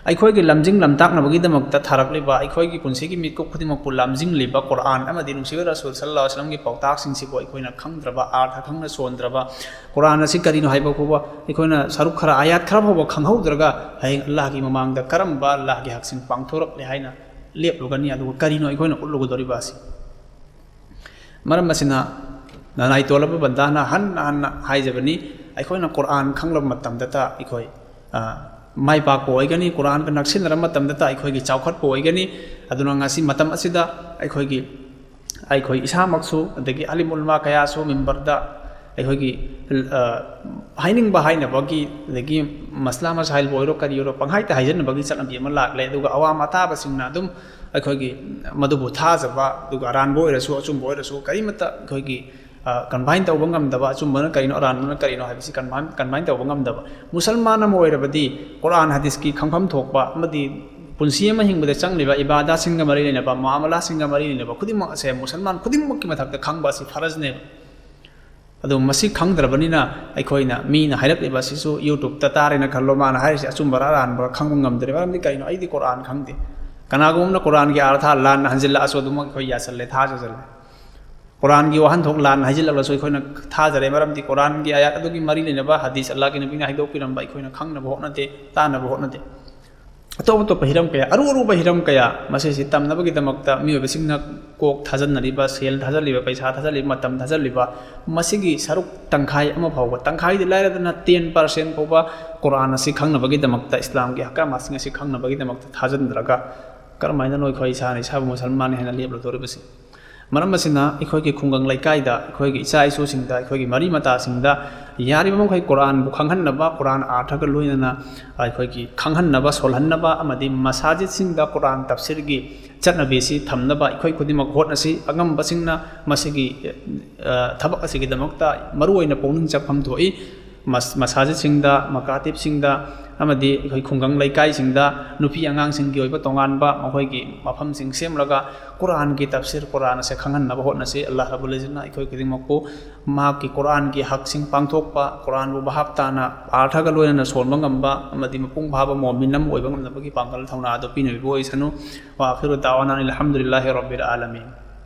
ꯑꯩꯈꯣꯏꯒꯤ ꯂꯝꯖꯤꯡ ꯂꯝꯇꯥꯛꯅꯕꯒꯤꯗꯃꯛꯇ ꯊꯥꯔꯛꯂꯤꯕ, ꯑꯩꯈꯣꯏꯒꯤ ꯄꯨꯟꯁꯤꯒꯤ ꯃꯤꯀꯨꯞ ꯈꯨꯗꯤꯡꯃꯛꯄꯨ ꯂꯝꯖꯤꯡꯂꯤꯕ ꯀꯨꯔꯥꯟ ꯑꯃꯗꯤ ꯅꯨꯡꯁꯤꯕ ꯔꯁꯨꯜ ꯁꯜꯂꯜꯂꯥꯍꯨ ꯑꯂꯩꯍꯤ ꯋꯥꯁꯜꯂꯝꯒꯤ ꯄꯥꯎꯇꯥꯛꯁꯤꯡꯁꯤꯕꯨ ꯑꯩꯈꯣꯏꯅ ꯈꯪꯗ꯭ꯔꯕ, ꯑꯥꯔꯊ ꯈꯪꯅ ꯁꯣꯟꯗ꯭ꯔꯕ, ꯀꯨꯔꯥꯟ ꯑꯁꯤ ꯀꯔꯤꯅꯣ ꯍꯥꯏꯕ ꯐꯥꯎꯕ ꯑꯩꯈꯣꯏꯅ ꯁꯔꯨꯛ ꯈꯔ, ꯑꯥꯌꯥꯠ ꯈꯔ ꯐꯥꯎꯕ ꯈꯪꯍꯧꯗ꯭ꯔꯒ, ꯍꯌꯦꯡ ꯑꯜꯂꯥꯍꯒꯤ ꯃꯃꯥꯡꯗ ꯀꯔꯝꯕ ꯑꯜꯂꯥꯍꯒꯤ ꯍꯛꯁꯤꯡ ꯄꯥꯡꯊꯣꯔꯛꯂꯦ ꯍꯥꯏꯅ ꯂꯦꯞꯂꯨꯒꯅꯤ? ꯑꯗꯨꯒ ꯀꯔꯤꯅꯣ ꯑꯩꯈꯣꯏꯅ ꯎꯠꯂꯨꯒꯗꯧꯔꯤꯕ ꯑꯁꯤ? ꯃꯔꯝ ꯑꯁꯤꯅ ꯅꯅꯥꯏ ꯇꯣꯂꯕ ꯕꯟꯗꯥꯅ ꯍꯟꯅ ꯍꯟꯅ ꯍꯥꯏꯖꯕꯅꯤ, ꯑꯩꯈꯣꯏꯅ ꯀꯨꯔꯥꯟ ꯈꯪꯂꯕ ꯃꯇꯝꯗꯇ ꯑꯩꯈꯣꯏ, ꯑ, ꯃꯥꯏ ꯄꯥꯛꯄ ꯑꯣꯏꯒꯅꯤ, ꯀꯨꯔꯥꯟꯒ ꯅꯛꯁꯤꯟꯅꯔꯕ ꯃꯇꯝꯗꯇ ꯑꯩꯈꯣꯏꯒꯤ ꯆꯥꯎꯈꯠꯄ ꯑꯣꯏꯒꯅꯤ꯫ ꯑꯗꯨꯅ ꯉꯁꯤ ꯃꯇꯝ ꯑꯁꯤꯗ ꯑꯩꯈꯣꯏꯒꯤ, ꯑꯩꯈꯣꯏ ꯏꯁꯥꯃꯛꯁꯨ, ꯑꯗꯒꯤ ꯑꯂꯤꯝ ꯎꯂꯃꯥ ꯀꯌꯥꯁꯨ ꯃꯤꯝꯕꯔꯗ ꯑꯩꯈꯣꯏꯒꯤ, ꯑ, ꯍꯥꯏꯅꯤꯡꯕ ꯍꯥꯏꯅꯕꯒꯤ, ꯑꯗꯒꯤ ꯃꯁꯂꯥ ꯃꯁꯥꯏꯜꯕꯨ ꯑꯣꯏꯔꯣ ꯀꯔꯤ ꯑꯣꯏꯔꯣ ꯄꯪꯍꯥꯏꯇ ꯍꯥꯏꯖꯟꯅꯕꯒꯤ ꯆꯠꯅꯕꯤ ꯑꯃ ꯂꯥꯛꯂꯦ꯫ ꯑꯗꯨꯒ ꯑꯋꯥꯝ ꯑꯇꯥꯕꯁꯤꯡꯅ ꯑꯗꯨꯝ ꯑꯩꯈꯣꯏꯒꯤ ꯃꯗꯨꯕꯨ ꯊꯥꯖꯕ, ꯑꯗꯨꯒ ꯑꯔꯥꯟꯕ ꯑꯣꯏꯔꯁꯨ ꯑꯆꯨꯝꯕ ꯑꯣꯏꯔꯁꯨ ꯀꯔꯤꯃꯠꯇ ꯑꯩꯈꯣꯏꯒꯤ ꯀꯟꯐꯥꯏꯟ ꯇꯧꯕ ꯉꯝꯗꯕ, ꯑꯆꯨꯝꯕꯅ ꯀꯔꯤꯅꯣ ꯑꯔꯥꯟꯕꯅ ꯀꯔꯤꯅꯣ ꯍꯥꯏꯕꯁꯤ ꯀꯟꯐꯥꯏꯟ ꯀꯟꯐꯥꯏꯟ ꯇꯧꯕ ꯉꯝꯗꯕ ꯃꯨꯁꯜꯃꯥꯟ ꯑꯃ ꯑꯣꯏꯔꯕꯗꯤ ꯀꯨꯔꯥꯟ ꯍꯗꯤꯁꯀꯤ ꯈꯪꯐꯝ ꯊꯣꯛꯄ ꯑꯃꯗꯤ ꯄꯨꯟꯁꯤ ꯑꯃ ꯍꯤꯡꯕꯗ ꯆꯪꯂꯤꯕ ꯏꯕꯥꯗꯥꯁꯤꯡꯒ ꯃꯔꯤ ꯂꯩꯅꯕ, ꯃꯨꯑꯥꯃꯂꯥꯁꯤꯡꯒ ꯃꯔꯤ ꯂꯩꯅꯕ ꯈꯨꯗꯤꯡꯃꯛ ꯑꯁꯦ ꯃꯨꯁꯜꯃꯥꯟ ꯈꯨꯗꯤꯡꯃꯛꯀꯤ ꯃꯊꯛꯇ ꯈꯪꯕ ꯑꯁꯤ ꯐꯔꯖꯅꯦꯕ꯫ ꯑꯗꯣ ꯃꯁꯤ ꯈꯪꯗ꯭ꯔꯕꯅꯤꯅ ꯑꯩꯈꯣꯏꯅ ꯃꯤꯅ ꯍꯥꯏꯔꯛꯂꯤꯕ ꯑꯁꯤꯁꯨ YouTubeꯇ ꯇꯥꯔꯦꯅ ꯈꯜꯂꯣ, ꯃꯥꯅ ꯍꯥꯏꯔꯤꯁꯤ ꯑꯆꯨꯝꯕꯔꯥ ꯑꯔꯥꯟꯕꯔꯥ ꯈꯪꯕ ꯉꯝꯗ꯭ꯔꯦ꯫ ꯃꯔꯝꯗꯤ ꯀꯔꯤꯅꯣ? ꯑꯩꯗꯤ ꯀꯨꯔꯥꯟ ꯈꯪꯗꯦ꯫ ꯀꯅꯥꯒꯨꯝꯕꯅ ꯀꯨꯔꯥꯟꯒꯤ ꯑꯥꯔꯊ ꯂꯥꯟꯅ ꯍꯟꯖꯤꯜꯂꯛꯑꯁꯨ ꯑꯗꯨꯃꯛ ꯑꯩꯈꯣꯏ ꯌꯥꯁꯜꯂꯦ, ꯊꯥꯖꯁꯜꯂꯦ꯫ ꯀꯨꯔꯥꯟꯒꯤ ꯋꯥꯍꯟꯊꯣꯛ ꯂꯥꯟꯅ ꯍꯥꯏꯖꯤꯜꯂꯛꯂꯁꯨ ꯑꯩꯈꯣꯏꯅ ꯊꯥꯖꯔꯦ, ꯃꯔꯝꯗꯤ ꯀꯨꯔꯥꯟꯒꯤ ꯑꯥꯌꯥꯠ ꯑꯗꯨꯒꯤ ꯃꯔꯤ ꯂꯩꯅꯕ ꯍꯗꯤꯁ ꯑꯜꯂꯥꯍꯒꯤ ꯅꯕꯤꯅ ꯍꯥꯏꯗꯣꯛꯄꯤꯔꯝꯕ ꯑꯩꯈꯣꯏꯅ ꯈꯪꯅꯕ ꯍꯣꯠꯅꯗꯦ, ꯇꯥꯅꯕ ꯍꯣꯠꯅꯗꯦ꯫ ꯑꯇꯣꯞ ꯑꯇꯣꯞꯄ ꯍꯤꯔꯝ ꯀꯌꯥ, ꯑꯔꯨ ꯑꯔꯨꯕ ꯍꯤꯔꯝ ꯀꯌꯥ, ꯃꯁꯤꯁꯤ ꯇꯝꯅꯕꯒꯤꯗꯃꯛꯇ ꯃꯤꯑꯣꯏꯕꯁꯤꯡꯅ ꯀꯣꯛ ꯊꯥꯖꯟꯅꯔꯤꯕ, ꯁꯦꯜ ꯊꯥꯖꯜꯂꯤꯕ, ꯄꯩꯁꯥ ꯊꯥꯖꯜꯂꯤꯕ, ꯃꯇꯝ ꯊꯥꯖꯜꯂꯤꯕ, ꯃꯁꯤꯒꯤ ꯁꯔꯨꯛ ꯇꯪꯈꯥꯏ ꯑꯃ ꯐꯥꯎꯕ, ꯇꯪꯈꯥꯏꯗꯤ ꯂꯥꯏꯔꯗꯅ ten percent ꯐꯥꯎꯕ ꯀꯨꯔꯥꯟ ꯑꯁꯤ ꯈꯪꯅꯕꯒꯤꯗꯃꯛꯇ, ꯏꯁꯂꯥꯝꯒꯤ ꯑꯍꯀꯥꯝꯁꯤꯡ ꯑꯁꯤ ꯈꯪꯅꯕꯒꯤꯗꯃꯛꯇ ꯊꯥꯖꯟꯗ꯭ꯔꯒ ꯀꯔꯝꯍꯥꯏꯅꯅꯣ ꯑꯩꯈꯣꯏ ꯏꯁꯥꯅ ꯏꯁꯥꯕꯨ ꯃꯨꯁꯜꯃꯥꯟꯅꯤ ꯍꯥꯏꯅ ꯂꯦꯞꯂꯗꯧꯔꯤꯕꯁꯤ? ꯃꯔꯝ ꯑꯁꯤꯅ ꯑꯩꯈꯣꯏꯒꯤ ꯈꯨꯡꯒꯪ ꯂꯩꯀꯥꯏꯗ, ꯑꯩꯈꯣꯏꯒꯤ ꯏꯆꯥ ꯏꯁꯨꯁꯤꯡꯗ, ꯑꯩꯈꯣꯏꯒꯤ ꯃꯔꯤ ꯃꯇꯥꯁꯤꯡꯗ ꯌꯥꯔꯤꯕ ꯃꯈꯩ ꯀꯨꯔꯥꯟꯕꯨ ꯈꯪꯍꯟꯅꯕ, ꯀꯨꯔꯥꯟ ꯑꯥꯔꯊꯒ ꯂꯣꯏꯅꯅ ꯑꯩꯈꯣꯏꯒꯤ ꯈꯪꯍꯟꯅꯕ, ꯁꯣꯜꯍꯟꯅꯕ ꯑꯃꯗꯤ ꯃꯁꯥꯖꯤꯠꯁꯤꯡꯗ ꯀꯨꯔꯥꯟ ꯇꯐꯁꯤꯔꯒꯤ ꯆꯠꯅꯕꯤ ꯑꯁꯤ ꯊꯝꯅꯕ ꯑꯩꯈꯣꯏ ꯈꯨꯗꯤꯡꯃꯛ ꯍꯣꯠꯅꯁꯤ꯫ ꯑꯉꯝꯕꯁꯤꯡꯅ ꯃꯁꯤꯒꯤ, ꯑ, ꯊꯕꯛ ꯑꯁꯤꯒꯤꯗꯃꯛꯇ ꯃꯔꯨꯑꯣꯏꯅ ꯄꯨꯛꯅꯤꯡ ꯆꯪꯐꯝ ꯊꯣꯛꯏ꯫ ꯃꯁ-, ꯃꯁꯥꯖꯤꯠꯁꯤꯡꯗ, ꯃꯀꯥꯇꯤꯞꯁꯤꯡꯗ ꯑꯃꯗꯤ ꯑꯩꯈꯣꯏ ꯈꯨꯡꯒꯪ ꯂꯩꯀꯥꯏꯁꯤꯡꯗ ꯅꯨꯄꯤ ꯑꯉꯥꯡꯁꯤꯡꯒꯤ ꯑꯣꯏꯕ ꯇꯣꯉꯥꯟꯕ ꯃꯈꯣꯏꯒꯤ ꯃꯐꯝꯁꯤꯡ ꯁꯦꯝꯂꯒ ꯀꯨꯔꯥꯟꯒꯤ ꯇꯐꯁꯤꯔ, ꯀꯨꯔꯥꯟ ꯑꯁꯦ ꯈꯪꯍꯟꯅꯕ ꯍꯣꯠꯅꯁꯤ꯫ ꯑꯜꯂꯥꯍ ꯔꯕꯨꯜ ꯏꯖꯠꯅ ꯑꯩꯈꯣꯏ ꯈꯨꯗꯤꯡꯃꯛꯄꯨ ꯃꯍꯥꯛꯀꯤ ꯀꯨꯔꯥꯟꯒꯤ ꯍꯛꯁꯤꯡ ꯄꯥꯡꯊꯣꯛꯄ, ꯀꯨꯔꯥꯟꯕꯨ ꯚꯥꯞ ꯇꯥꯅ ꯑꯥꯔꯊꯒ ꯂꯣꯏꯅꯅ ꯁꯣꯟꯕ ꯉꯝꯕ ꯑꯃꯗꯤ ꯃꯄꯨꯡ ꯐꯥꯕ ꯃꯣꯃꯤꯟ ꯑꯃ ꯑꯣꯏꯕ ꯉꯝꯅꯕꯒꯤ ꯄꯥꯡꯒꯜ ꯊꯧꯅꯥ ꯑꯗꯨ ꯄꯤꯅꯕꯤꯕ ꯑꯣꯏꯁꯅꯨ꯫ ꯋꯥ ꯑꯈꯤꯔꯨ ꯗꯥꯋꯥꯅꯥ ꯑꯅꯤꯜ ꯍꯝꯗꯨꯂꯤꯜꯂꯥꯍꯤ ꯔꯕꯤꯜ ꯑꯥꯂꯃꯤꯟ꯫